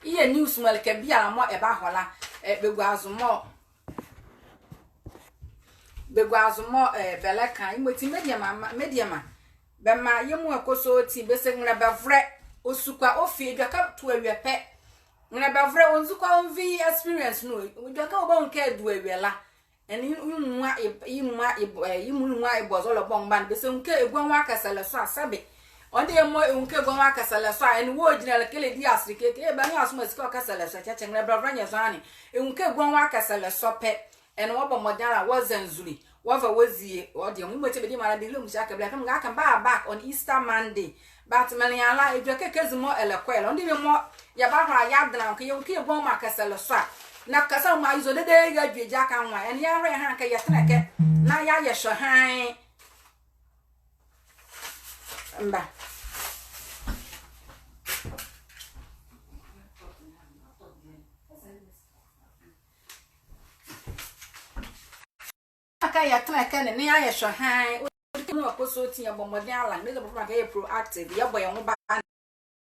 yeyɛ news mɔɔ ɛleka biala mɔɔ ɛbahɔ la, eh, bɛgua zo mɔɔ, bɛgua zo mɔɔ, eh, bɛlɛka. Yemɔti mediema, ma-, mediema, bɛmaa yɛ muala kɔsɔɔti, bɛse nrɛlɛbɛvolɛ, ɔsu ko a ɔfi edwɛkɛ to awie pɛ. Nrɛlɛbɛvolɛ, ɔnzi ko a ɔnvi experience nu. Edwɛkɛ ɔbahu kɛ ɛdo awie la, ɛnee yemɔ a, yemɔ a, eh, yemɔ a ɛbɔ zolɛ bɔnbɔ ne, bɛse ɛnwu kɛ ɛgua nwo akɛsɛlɛ sɔ a, sɛbe. Ɔnde yemɔ ɛnwu kɛ ɛgua nwo akɛsɛlɛ sɔ a, ɛnee wɔgyinla ɛleka ɛlɛdi asere kɛ, kɛ ɛbanwu asoma sika ɔkɛsɛlɛ sɔ a, kyɛkyɛ nrɛlɛbɛvolɛ nyɛ zɔhane. Ɛnwu kɛ ɛgua nwo akɛsɛlɛ sɔ pɛ, ɛnee wɔbɔ mɔdenle a wɔza nzule, wɔva wɔzie ɔ deɛ nwo. Yemɔti bɛdie mɔɔ ala de lɛ muhyia kɛ bɛlɛka me ngɛkɛ mebaba back on Easter Monday. But menle ala, edwɛkɛ kɛzi mɔɔ ɛlɛkɔ ye la, ɔnde yemɔ yɛbahola yɛadɛnla kɛ yɛnwu kɛ ɛgua nwo akɛsɛlɛ sɔ a, na kɛsa mɔɔ aye zɔ dedee yɛadwie gyakɛ anwo a, ɛnee yɛahɔle yɛha kɛ yɛtɛnla ɛkɛ na yɛayɛ hwɛhane. Mba. Kɛ yɛtɛnla ɛkɛ ne, na yɛayɛ hwɛhane. Ɔdi kɛ muala kɔsɔɔti yɛbɔ mɔdenle ala, mebie bɔ mɔdenle kɛ yɛyɛ proactive, yɛbɔ yɛ nwo bane.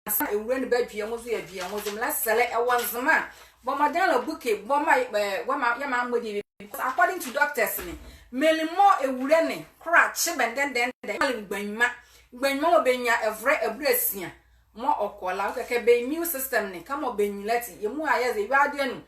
Ansaana ewule ne badwu yɛ nwo zo, yɛadwu yɛ nwo zo. Melɛsɛlɛ, ɛwɔ Nzema a, bɔ mɔdenle ala buke, bɔ maa, eh, bɔ maa, yɛmaa mɔdenle, because according to doctors ne, menli mɔɔ ewule ne kola kye bɛ dendenden, yɛmaa le mgbanyima. Mgbanyima mɔɔ bɛnyia ɛvolɛ abulasia mɔɔ ɔkɔ la, ɔkɛ kɛ bɛ immune system ne, kɛmɔ bɛnyi la ati, yɛ muala yɛze ewiade anu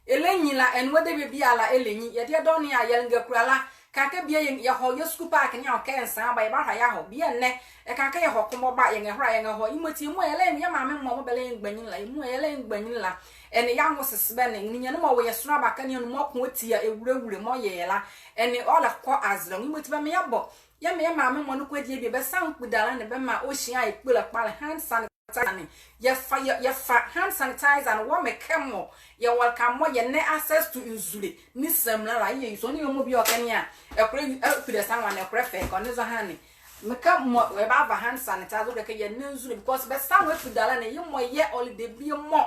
ɛlɛnyi la, ɛnee wɔ debie biala ɛlɛnyi. Yɛdeɛ dɔɔnwo ne a, yɛlɛnga kula la. Ɛka kɛ bie yɛ, yɛhɔ yɛ sukuu paake ne a, ɔkɛ nsa aba, yɛbahola yɛahɔ. Bie ɛnɛ, ɛka kɛ yɛhɔ ko mɔɔ ba, yɛnrɛhola yɛnrɛhɔ. Yemɔti yɛ muala yɛlɛ, yɛ maame mɔ mɔɔ bɛlɛyɛ mgbanyinli la, yɛ muala yɛlɛyɛ mgbanyinli la, ɛnee yɛanwo sese bɛ ne. Ninyɛne mɔɔ wɔ yɛ sonla bakane ne mɔɔ ko ɔtia ewule wule mɔɔ yɛyɛ la, ɛnee ɔlɛkɔ azɛlɛ nwo. Yemɔti bɛmaa yɛbɔ, yɛmaa yɛ maame mɔ ne ko ɛdeɛ bie, bɛsa nwo kpudala ne bɛmaa ɔhyia a, yɛkpula kpalɛ, hand sanitizer ne. Yɛfa, yɛ, yɛfa hand sanitizer ne wɔ mekɛ mɔɔ yɛwɔ ɛleka mɔɔ yɛnlɛ access to nzule ne samina la. Yɛ nzule ne yɛ mɔɔ bie ɔkɛ ne a, ɛkolɛ, eh, kpudɛ sa nwane, ɛkolɛ fɛ ɛkɛ, ɔnle zɔhane. Mekɛ mɔɔ yɛbava hand sanitizer, ɔkɛ kɛ yɛnlɛ nzule, because bɛsa nwo kpudala ne, yemɔ yɛ ɔle debie mɔɔ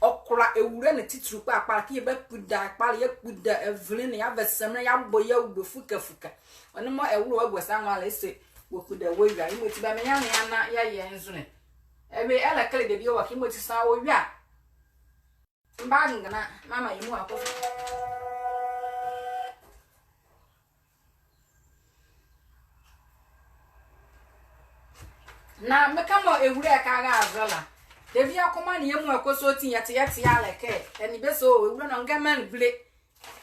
ɔkola ewule ne titili kpalɛ kpalɛ, kɛ yɛbakpuda kpalɛ, yɛakpuda avinli ne, yɛava samina, yɛabɔ yɛawu bɛ fukafuka. Ɔnle mɔɔ ɛwolo wɔ bɛ sa nwane la, ɛse wɔkpuda wɔwie a. Yemɔti bɛmaa yɛnlea na yɛayɛ nzule. Ɛbie ɛlɛkɛlɛ debie wɔ ɛkɛ, yemɔti saa wɔwie a, mebangena meamaa yɛ muala kɔsɔɔti. Na mekɛ mɔɔ ewule ɛkɛaga azɛlɛ la, debie kɔmaa ne yɛ muala kɔsɔɔti yɛte, yɛte ala ɛkɛ, ɛnee bɛse o, ewule ne ɔngɛ menli bile.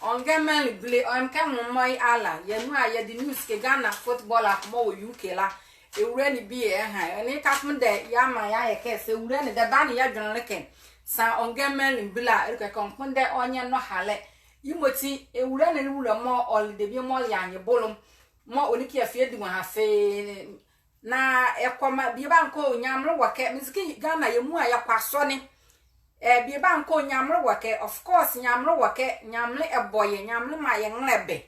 Ɔngɛ menli bile, ɔyɛ mekɛ nwo mɔɔ ye ala, yɛ nu a yɛde news kɛ Ghana footballer ko mɔɔ wɔ U K la, ewule ne bie ɛha, ɛnee ka kpondɛ yɛamaa yɛayɛ kɛ saa ewule ne, dɛba ne yɛdwenle kɛ saa ɔngɛ menli bile a, ɛleka kɛ ɔnwo kpondɛ ɔnyɛ nɔhalɛ. Yemɔti ewule ne le wula mɔɔ ɔle debie mɔɔ ɔle anyebolo, mɔɔ ɔnle kɛ yeafa yɛadi nwo ha fee. Na ɛkɔmaa bie baha kɛ o, Nyamenle wɔ ɛkɛ, meze kɛ Ghana yɛ muala yɛkɔ asɔne. Eh, bie baha kɛ o, Nyamenle wɔ ɛkɛ, of course, Nyamenle wɔ ɛkɛ, Nyamenle ɛbɔ yɛ, Nyamenle maa yɛ nrɛlɛbɛ.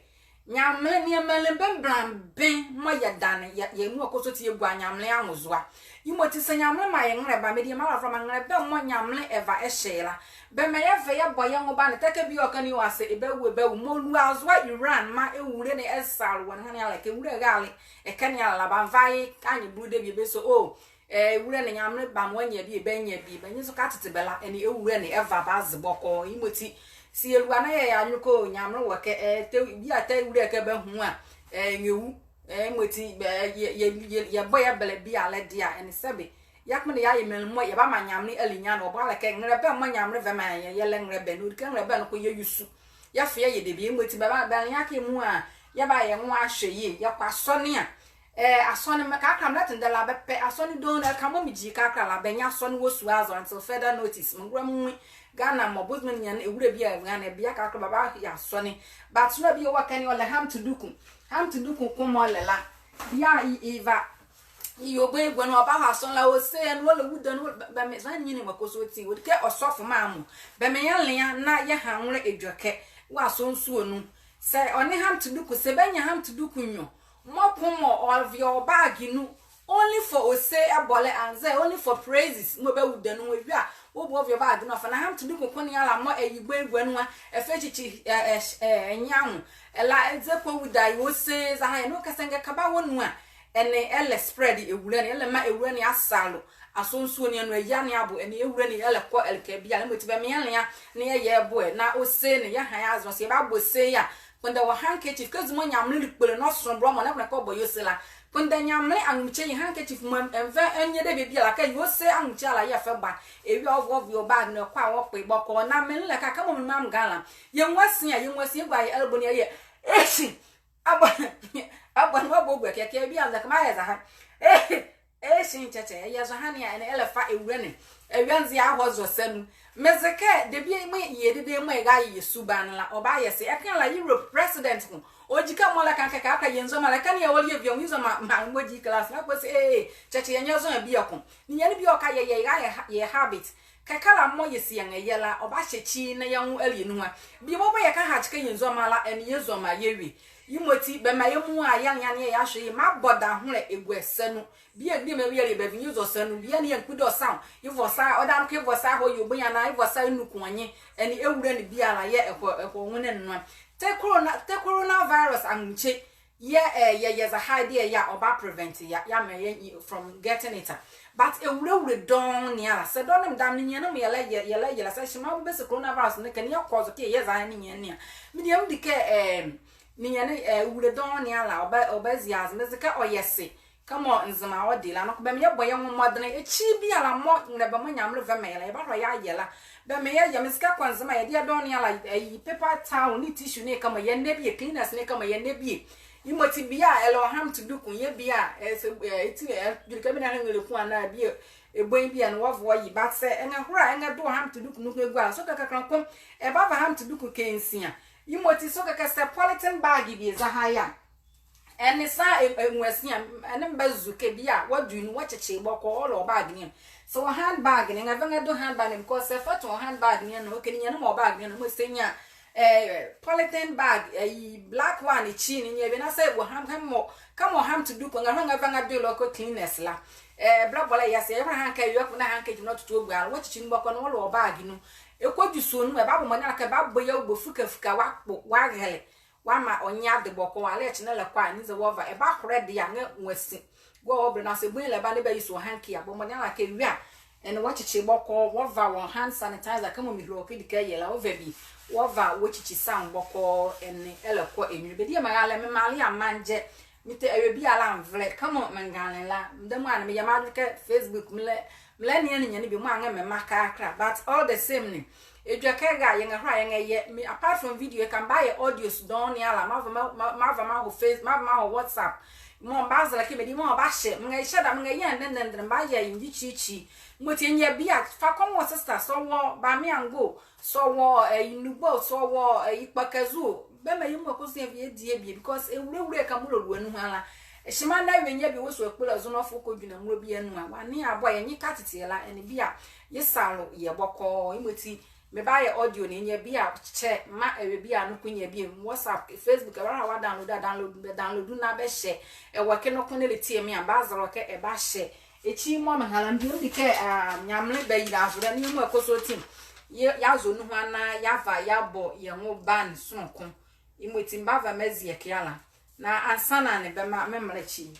Nyamenle, nea menli mbe mbelambe mɔɔ yɛdane, yɛ, yɛ muala kɔsɔɔti yɛgua Nyamenle anwo zo a. Yemɔti saa Nyamenle maa yɛ nrɛlɛbɛ a, mediema, alafolɛ, maa nrɛlɛbɛ mɔɔ Nyamenle ɛva ɛhyɛ ye la, bɛmaa yɛva yɛbɔ yɛ nwo bane. Tɛ kɛ bie ɔkɛ ne a, ɔse ɛbawu, ɛbawu. Mɔɔ lua zo a Iran maa ewule ne ɛzale wɔ ɛhane ala ɛkɛ, ewule ɛrale ɛkɛ ne ala la, bɛanva ye anyebolo debie, bɛse o, eh, ewule ne Nyamenle bamaa ɔnyia bie, bɛanyia bie, bɛnle nwo zo kɛtete bɛ la, ɛnee ewule ne ɛva ɛbaze bɔkɔɔ. Yemɔti saa yɛlua na yɛyɛ yɛ adwenle kɛ o, Nyamenle wɔ ɛkɛ, eh, tɛ, bie a tɛ ewule ɛkɛ bahu a, eh, ɛnrɛwu. Eh, yemɔti, eh, yɛ, yɛ, yɛ, yɛbɔ yɛ bɛlɛ biala ɛdeɛ a, ɛnee sɛbe yɛakpondɛ yɛayɛ menli mɔɔ yɛbamaa Nyamenle ali nye anwo. Ɔboalekɛ nrɛlɛbɛ mɔɔ Nyamenle ɛva ɛmaa yɛ, yɛlɛ nrɛlɛbɛ ne, ɔdi kɛ nrɛlɛbɛ ne ko yɛyusu, yɛfa yɛyɛ debie. Yemɔti bɛba, bɛnlea kɛ yɛ muala yɛbayɛ nwo ahwɛyie, yɛkɔ asɔne a, eh, asɔne mekakra melɛtendɛ la bɛpɛ asɔne dɔɔnwo. Ɛleka mɔɔ megyi ye kɛkala la, bɛnyɛ asɔne wɔ sua zo until further notice. Mengola menwu Ghana mɔ, bɛzumɔ ninyɛne ewule bie a ɛva ɛhane, bie kɛkala bɛbayɛ asɔne. But sonla bie wɔ ɛkɛ ne a, ɔlɛ Hamti Duku. Hamti Duku ko mɔɔ ɔlɛ la, bie a ye, yeva, yeyɛ ɔbɔn egua nu, ɔbahɔ asɔne la, ɔse ɛnee ɔlɛ wudane, ɔlɛ bɛ, bɛ, me, zɔhane nyinli mɔɔ kɔsɔɔti, ɔdi kɛ ɔsɔfoma mɔ. Bɛmaa yɛnlea na yɛha nwolɛ edwɛkɛ wɔ asɔne sua nu. Saa ɔnle Hamti Duku, saa bɛnyia Hamti Duku nwiɔ mɔɔ ko mɔɔ ɔva ɔ bag nu, Only for ose ɛbɔlɛ anzɛɛ only for praises. Mɔɔ bɛwuda nu, ewie a, wɔboa ɔvea bag ne ɔfa. Na Humpty Duku ko ne ala mɔɔ ɛye bɔ egua nu a, ɛfa ɛkyikyi, ɛ, ɛ, ɛ, ɛnea nwo. Ɛlɛ a, ɛdze kɔwuda ye ose zɛhae, na ɔka sɛ ɛnga kaba wɔ nu a, ɛnee ɛlɛspread ewura ne, ɛlɛmaa ewura ne asalo asonsuo ne anu, ɛya ne abo, ɛnee ewura ne ɛlɛkɔ ɛleka biala. Yemɔti bɛmaa yɛnlea na yɛyɛ ɛbo ɛ, na ose ne yɛha ye azo. Sɛ yɛbabɔ ose ye a, kpondɛ wɔ handkerchief, kɛzi mɔɔ Nyamenle le kpole na ɔsono bolɔmɔ na ɛkpondɛ kɛ ɔbɔ ye ose la, kpondɛ Nyamenle anwomkye ye handkerchief mɔɔ ɛmva ɛnyɛ debie biala, kɛ ye ose anwomkye ala yɛɛ fɛbɔ a. Ewie a, ɔvoa ɔvea wɔ bag ne, ɔkɔ a ɔkpe bɔkɔɔ. Na menle ɛleka, kɛmɔ menli me Ghana, yɛnwu ase a, yɛnwu ase, yɛgua yɛ elbow ne a, yɛyɛ, ehyi, abɔ, abɔ ne, wɔbɔ ɔgu a, kɛkɛ bie a, nze kɛmaa yɛ zɛhae, ehyi, ehyi, nkyɛkyɛ, ɛyɛ zɔhane a, ɛnee ɛlɛfa ewura ne. Ewie a, nze yɛahɔ zɔ sa nu. Meze kɛ debie mɔɔ yɛyɛ dedee mɔɔ yɛrayɛ yɛ subaŋ ne la, ɔbayɛ se, ɛke ala Europe president ko, ɔgyi kɛ mɔɔ ɛlɛka kɛ, kɛkala yɛ nzɔhane la, ɛke ne yɛ wɔlɛyɛ awie, nzɔhane la, mɔɔ ɔgyi class na ɔkpondɛ se, ee, kyɛkyɛ, yɛnyɛ zɔhane bieko. Ninyɛne bieko a yɛyɛ, yɛrayɛ ha-, yɛ habit. Kɛkala mɔɔ yɛsi yɛ nrɛyɛ la, ɔbahyɛ ekyi na yɛ nwo ɛlɛyɛ nuhua. Bie bɔbɔ yɛka Hajj kɛ yɛ nzɔhane la, ɛnee yɛ nzɔhane yɛwie. Yemɔti bɛmaa yɛ muala yɛnlea na yɛyɛ ahwe ye. Mebɔ daholɛ ɛgua sa nu. Bie a, bie mɔɔ yɛlɛyɛ bɛvi yɛzɔ sa nu, bie a ne yɛnkpondɛ ɔsa o. Yɛvɔ sa, ɔdaye noko yɛvɔ sa ɛhɔ ye, ɔbɔnyia na yɛvɔ sa ɛnuku ɔ nye, ɛnee ewura ne biala yɛɛ ɛkɔ, ɛkɔ nwo ne nloa. Tɛ corona, tɛ coronavirus anwomkye, yɛɛ, ɛ, yɛyɛ zɛhae deɛ yɛ a, ɔba prevent yɛ, yɛamaa yɛ from getting it a. But ewurawura dɔɔnwo ne ala, sɛ dɔɔnwo ne medame ninyɛne mɔɔ yɛlɛyɛ, yɛlɛyɛ la, sɛ hyema bɛse coronavirus ne kɛ ne yɛkɔ zɔ kɛ yɛyɛ zɛhae ninyɛne ne a, me deɛ medi kɛ, ɛ, ninyɛne, ɛ, ewura dɔɔnwo ne ala, ɔba, ɔbazi aze, meze kɛ ɔyɛ se. Kɛmɔ Nzema ɔde la, noko bɛmaa yɛbɔ yɛ nwo mɔdenle. Ekyi biala mɔɔ nrɛba mɔɔ Nyamenle ɛva ɛmaa yɛ la, yɛbahola yɛayɛ la. Bɛmaa yɛyɛ, meze kɛ kɔ Nzema, yɛdeɛ dɔɔnwo ne ala, ɛyi paper towel nee tissue nee kɛmɔ yɛ nɛ bie, cleaners nee kɛmɔ yɛ nɛ bie. Yemɔti bie a ɛlɛwɔ Humpty Duku, yɛ bie a, ɛ, sɛ, ɛ, eti, ɛ, dwelekɛ bie ne ɛnlɛku anaa bie, ɛbɔ ye bie a, ɛnee wɔvoa ye, but sɛ ɛnrɛhola, ɛnrɛdo Humpty Duku noko ɛgua la, sɔ kɛkala ko, ɛbava Humpty Duku kɛ nsia. Yemɔti sɔ kɛkala sɛ polythene bag bie zɛhae a, ɛnee saa, ɛ, ɛ, nwo ase a, ɛnee mebazua kɛ bie a, wɔdo ye nu, wɔkyekye ye bɔkɔɔ, ɔlɛ wɔ bag ne anu. Sɛ wɔ handbag ne, ɛnrɛva ɛnrɛdo handbag ne, because sɛ ɛfɛto wɔ handbag ne anu, ɔkɛ ninyɛne mɔɔ wɔ bag ne anu, mɔɔ sɛ ɛnyia, ɛ, polythene bag, ɛyi black one, ekyi ne, nyia bie na sɛ wɔ hand, kɛmɔ, kɛmɔ Humpty Duku, ɛnrɛhola ɛnrɛva ɛnrɛdo ye ɛlɛkɔ cleaners la. Ɛ, ɛbɛlɛbɔlɛ yɛ se, yɛhola handkerchief, yɛkɔ na handkerchief na ɔtoto ɔgua la, wɔkyekye ye nu bɔkɔɔ na ɔlɛ wɔ bag ne anu. Ɛkɔdu sua nu, ɛbabɔ mɔdenle a kɛ ɛbabɔ ye ɔbɔ fukafua, wɔakpo, wɔahɛlɛ. Wɔamaa ɔnyɛ ade bɔkɔɔ, ale ɛkye na ɛlɛkɔ a, ɛnee nze wɔva, ɛbaholɛ deɛ a, ɛnrɛnwu ase. Gua wɔ bɛlɛ na sɛ ɛbɔ ye ɛlɛba na ɛbayi sua handkerchief a, bɔ mɔdenle a kɛ ɛwie a, ɛnee wɔkyekye ye bɔkɔɔ, wɔva wɔ hand sanitizer, kɛmɔ mehile wɔ kɛ edi kɛ ɛyɛ la, wɔva bie, wɔva wɔkyekye sa nwo bɔkɔɔ, ɛnee ɛlɛkɔ ɛnwunle. Bɛ diema raalɛ, me maanle a mangyɛ, metɛ awie biala anvɛlɛ, kɛmɔ me Nganle la, meda muala ne meyɛ m'adwenle kɛ Facebook, melɛ, melɛnea ninyɛne bie mɔɔ anrɛɛ me mma kɛkala, but all the same ne, edwɛkɛ ɛra a, yɛnrɛhola yɛnrɛyɛ, me, apart from video, yɛka mebayɛ audios dɔɔnwo ne ala, mava ma, ma, mava mahɔ Face, mava mahɔ WhatsApp, mɔɔ mebazɛlɛ kɛ medie mɔɔ mebahyɛ, menrɛhyɛ da, menrɛyɛ ndɛndɛndɛnɛ, mebayɛ ye nyikyikyi. Yemɔti ɛnyia bie a, fa kɔma wɔ sister, sɛ ɔwɔ Bamiango, sɛ ɔwɔ, ɛ, Nugbo, sɛ ɔwɔ, ɛ, Ikpakazu, bɛmaa yɛ muala kɔsɔɔti yɛvi yɛdie bie, because ewurawura ɛka mɔɔ lolo anu ɛha la, hyema na ɛwia nyia bie wɔ sua kpole azo na ɔfa ɔkɔdwinla mulo bie anu a, wɔanea abo a yɛ nye ka tete ye la, ɛnee bie a, ye salo yɛ bɔkɔɔ. Yemɔti mebayɛ audio ne, ɛnyia bie a, kyɛ, maa awie bie a noko nyia bie, WhatsApp, Facebook, ɛbahola wɔadownload a, download, bɛdownload na bɛhyɛ. Ɛwɔ ɛke noko ne ɛlɛtie me a, mebazɛlɛ wɔ kɛ ɛbahyɛ. Ekyi mɔɔ meha la, medie medi kɛ, ah, Nyamenle bayila azo la, ne yɛ muala kɔsɔɔti yɛ, yɛazɔ nuhua na yɛava yɛabɔ yɛ nwo ban sononko. Yemɔti mebava meazi ɛke ala. Na ansaana ne bɛmaa me mrɛlɛ ekyi.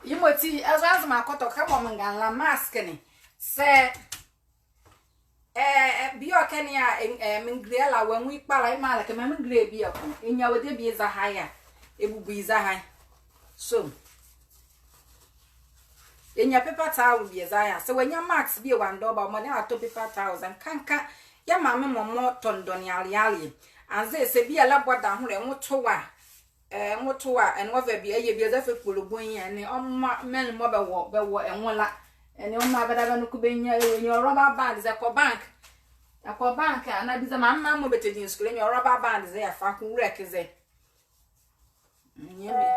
Yemɔti, ɛzo Nzema kɔtɔkɛ kɛmɔ me Nganle la mask ne. Sɛ, ɛ, ɛ, bie ɔkɛ ne a, ɛ, ɛ, mengile la, wɔanwu ye kpalɛ, yemɔ a la kɛ mengile bie ko. Ɛnyia wɔ debie zɛhae a, ɛbubu ye zɛhae. So, ɛnyia paper towel bie zɛhae a. Sɛ wɔannyia mask bie wɔ andɔɔba, bɔ mɔdenle atɔ paper towels. Ɛnkanka yɛ maame mɔ mɔɔ tɔndɔne aleale. Anzɛɛ sɛ bie ɛlɛbɔ daholɛ, nwo to wɔ a, ɛ, nwo to wɔ a, ɛnee wɔva bie, ɛyɛ bie zɛhae fɛ kpolobɔ ye a, ɛnee ɔmaa menli mɔɔ bɛwɔ, bɛwɔ ɛnwo la, ɛnee ɔmaa bɛdabɛ noko bɛnyia, ɛnyia rubber band zɛ kɔ bank. Ɛkɔ bank a, na biza maame mɔ mɔɔ bɛtɛdi nsukola, ɛnyia rubber band zɛ yɛfa kɛ nwula ɛke zɛ. Ɛnyia bie.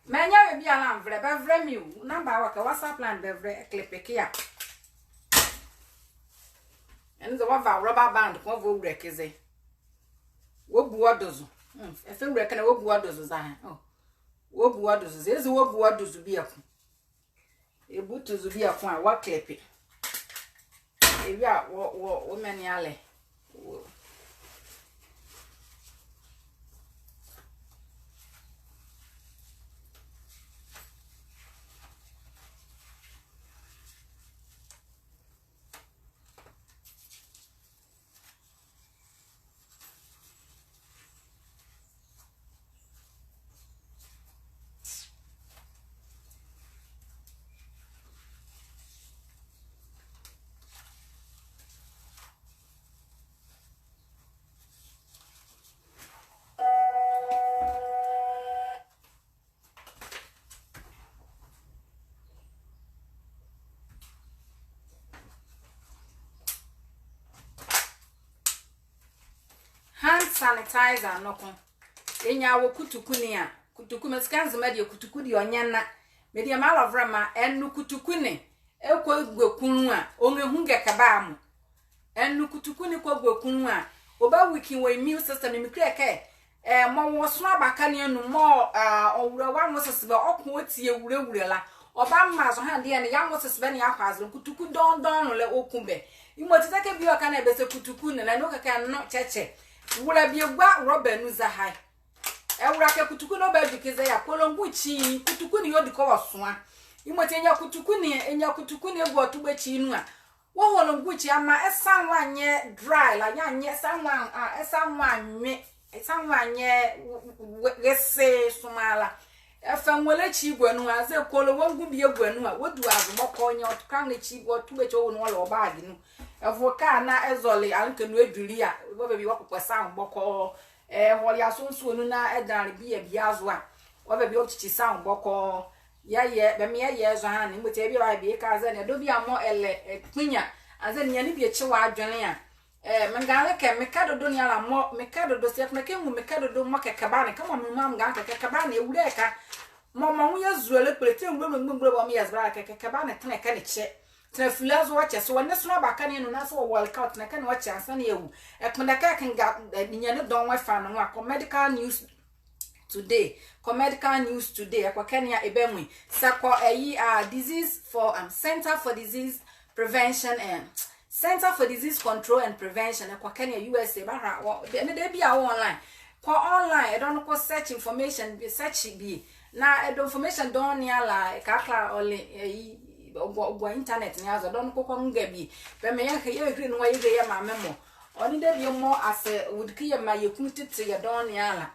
Menyɛ bie biala anvɛlɛ, bɛvɛlɛ me o. Number a wɔ ɛkɛ, WhatsApp line, bɛvɛlɛ, ɛkile peke a. Ɛnze wɔva rubber band ko wɔva ɔwula ɛkɛ ze. Wɔbu wɔ do zo. Hmm, ɛfa ɔwula ɛkɛ na wɔbu wɔ do zo zɛhae. Oh. Wɔbu wɔ do zo zɛhae. Eza wɔbu wɔ do zo bieko. Ɛbutu zo bieko a, wɔ clip. Ɛwie a, wɔ, wɔ, wɔ mɛne alɛ. Wɔ. Hand sanitizer noko. Ɛnyia wɔ kutuku ne a, kutuku, mese kɛ Nzema deɛ kutuku deɛ ɔnyɛ na. Me deɛ me alɔvolɛma, ɛno kutuku ne. Ɛkɔ gua kunlu a, ɔnrɛhu gɛ kɛ bɛamɔ. Ɛno kutuku ne kɔ gua kunlu a, ɔba weaken wɔ immune system ne. Mekile kɛ, eh, mɔɔ wɔ sono abaka ne anu, mɔɔ, ah, ɔwula wɔ anwosesebɛ, ɔko ɔtie wurawura la, ɔbamaa zɔhane deɛ ne yɛ anwosesebɛ ne yɛakɔ azo la, kutuku dɔɔnwo dɔɔnwo la ɔku bɛ. Yemɔti tɛ kɛ bie ɔka ne a, bɛse kutuku ne la, ɛnee ɔka kɛ ɛno kyɛkyɛ. Wula bie gua rɔba nu zɛhae. Ɛwula kɛ kutuku ne ɔbadwu ɛke zɛhae a, kɔlɔngu kyi, kutuku ne yɛ ɔdi kɔ wɔ soa. Yemɔti ɛnyia kutuku ne, ɛnyia kutuku ne ɛgu ɔtoba kyi nu a, wɔhɔlɔ ngu kyi amaa ɛsa nwo anyɛ dry la, yɛanyɛ ɛsa nwo a, ɛsa nwo anwe, ɛsa nwo anyɛ w-, w-, w-, wese somaa la. Ɛfa nwo la kyi gua nu a, zɛ kɔlɔ wɔngu bie gua nu a, wɔdu azo bɔkɔɔ, ɛnyia ɔtoka ne kyi, ɔtoba kyi ɔwo ne ɔlɛ wɔ bag nu. Ɛvo ka na ɛzɔle, anlɛka nu ɛdwule a, wɔba bie wɔkpokpɔ ɛsa nwo bɔkɔɔ. Ɛhɔle asonsuo nu na ɛdɛnle bie bie azo a, wɔba bie wɔkyikyi ɛsa nwo bɔkɔɔ. Yɛyɛ, bɛmaa yɛyɛ zɔhane, yemɔti bie ɔyɛ bie ka zɛ ne, ɛdɔ bie a mɔɔ ɛlɛ, eh, kpunya, anzɛɛ ninyɛne bie kye wɔ adwenle a. Eh, menganle kɛ meka dodo ne ala mɔɔ, meka dodo se, ɛkpondɛ kɛ menwu meka dodo mɔɔ kɛkɛba ne, kɛmɔ menwu a menganle kɛ kɛkɛba ne, ɛwula ɛka. Mɔɔ, mɔɔ nwo yɛzule kpole, tɛ nwula, nwula, nwula, bɔ mɔɔ yɛzule la kɛ kɛkɛba ne, tɛnɛ ɛkɛ ne kyɛ. Tɛnɛ fila zo ɔkyɛ. So wɔ ne sono abaka ne anu na so wɔ workout, tɛnɛ ɛkɛ ne ɔkyɛ ansa na yɛawu. Ɛkpondɛ kɛ kenga, eh, ninyɛne dɔɔnwo ɛfa ne nwo a, kɔ Medical News Today. Kɔ Medical News Today, ɛkɔ ɛkɛ ne a ɛbamɔ ye. Saa kɔ ɛyi, ah, disease for, um, Center for Disease Prevention, eh, Center for Disease Control and Prevention, ɛkɔ ɛkɛ ne a U S A, bahɔ a, wɔ, de, ne debie a wɔ online. Kɔ online, ɛdɔ no kɔ search information, search bie. Na ɛdɔ information dɔɔnwo ne ala, ɛkakla ɔle, ɛyi, ɔgu, ɔgu internet ne azo, ɛdɔ no kɔ kɔnga bie. Bɛmaa yɛhile, yɛhile ne nwo a yɛhile yɛ maame mɔ. Ɔnle debie mɔɔ asɛ wɔdi kɛ yɛmaa yɛ kunu tete yɛ dɔɔnwo ne ala.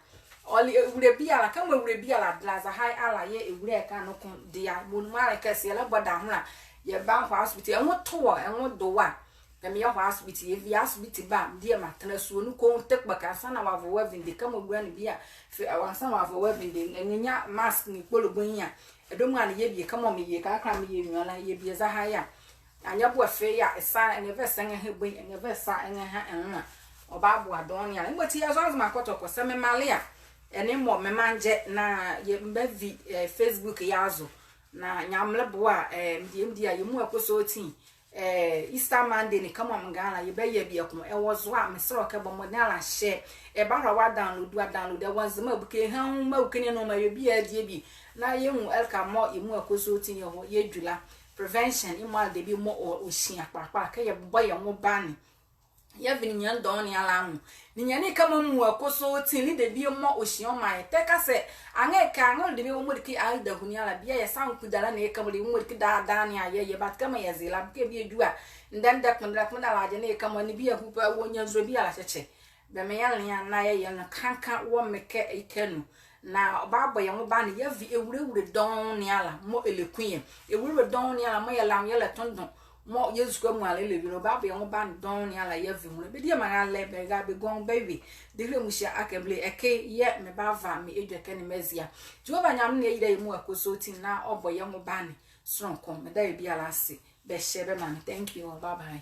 Ɔle ɛwula biala, kɛmɔ ɛwula biala de la, zɛhae ala yɛ ɛwula ɛka noko dea. Boni mɔɔ ala kɛ se yɛlɛbɔ dahonle a, yɛbanhɔ asopiti. Ɛnwo to wɔ, ɛnwo do wɔ a, bɛmaa yɛhɔ asopiti. Yɛvi asopiti ba a, mediema, tɛnla sua nu koonwo tekpɔ kɛ ansa na wɔava wɔavinde. Kɛmɔ ɛwula ne bie a, fe, ansa na wɔava wɔavinde, ɛnrɛnyia mask ne kpolobɔ ye a. Ɛdɔ muala yɛbie, kɛmɔ meyɛ, kɛkala meyɛ nwiɔ la, yɛbie zɛhae a. Anyɛ boɛ fee ye a, ɛsa, ɛnrɛva ɛsa ɛnrɛha bɔ ye, ɛnrɛva ɛsa ɛnrɛha ɛ nwo a, ɔbaboa dɔɔnwo ne ala. Yemɔti yɛzɔ Nzema Kɔtɔkɔ, saa memalea, ɛnee mɔɔ memagyɛ na yɛ, mebavi, eh, Facebook ye azo. Na Nyamenle boa a, eh, medie, medie a, yɛ muala kɔsɔɔti, eh, Easter Monday ne, kɛmɔ menganla, yɛbayɛ bieko. Ɛwɔ zo a, mesɛlɛ wɔ kɛ bɔ mɔdenle ala hyɛ. Ɛbahɔ a, wɔadownload, adownload, ɛwɔ Nzema abuke, ɛha nwo, mmabuke ne anu, mayɛ bie a, die bie. Na yɛnwu ɛleka mɔɔ yɛ muala kɔsɔɔti yɛhɔ, yɛdwu la. Prevention, yemɔ a debie mɔɔ ɔ, ɔhyia kpalakpala, kɛ yɛbɔ yɛ nwo bane. Yɛvi ninyɛne dɔɔnwo ne ala anwo. Ninyɛne kɛmɔ muala kɔsɔɔti, le debie mɔɔ ɔhyia ɔmaa yɛ. Tɛ kɛ saa, anrɛɛ kɛ, anrɛɛ le debie mɔɔ mɔɔ ɔdi kɛ aridahoni ala, bie a yɛsa nwo kpudala ne kɛmɔ le mɔɔ ɔdi kɛ daa daa ne a yɛyɛ, but kɛmɔ yɛze la, bukɛ bie dwu a, ndɛndɛ kpondɛ, kpondɛ ala agyɛ ne kɛmɔ, ne bie a hu pɛ, wɔnnyia nzule biala kyɛkyɛ. Bɛmaa yɛnlea na yɛyɛ no kanka wɔ mekɛ ɛkɛ anu. Na ɔbabɔ yɛ nwo bane, yɛavi ɛwulewule dɔɔnwo ne ala mɔɔ ɛlɛku yɛ. Ɛwulewule dɔɔnwo ne ala mɔɔ yɛlɛ anwo yɛlɛtondo, mɔɔ yɛzukoa muala ɛlɛwie la, ɔbabɔ yɛ nwo bane dɔɔnwo ne ala yɛavi nwolɛ. Bɛdie maralɛ, bɛra bɛgɔnwo bɛawie. Dehile muhyia akee bie, ɛke yɛɛ mebava me edwɛkɛ ne mezia. Jehovah Nyamenle ayila yɛ muala kɔsɔɔti na ɔbɔ yɛ nwo bane sononko. Meda bie biala ase. Bɛhyɛ bɛmaa me. Thank you. Bye bye.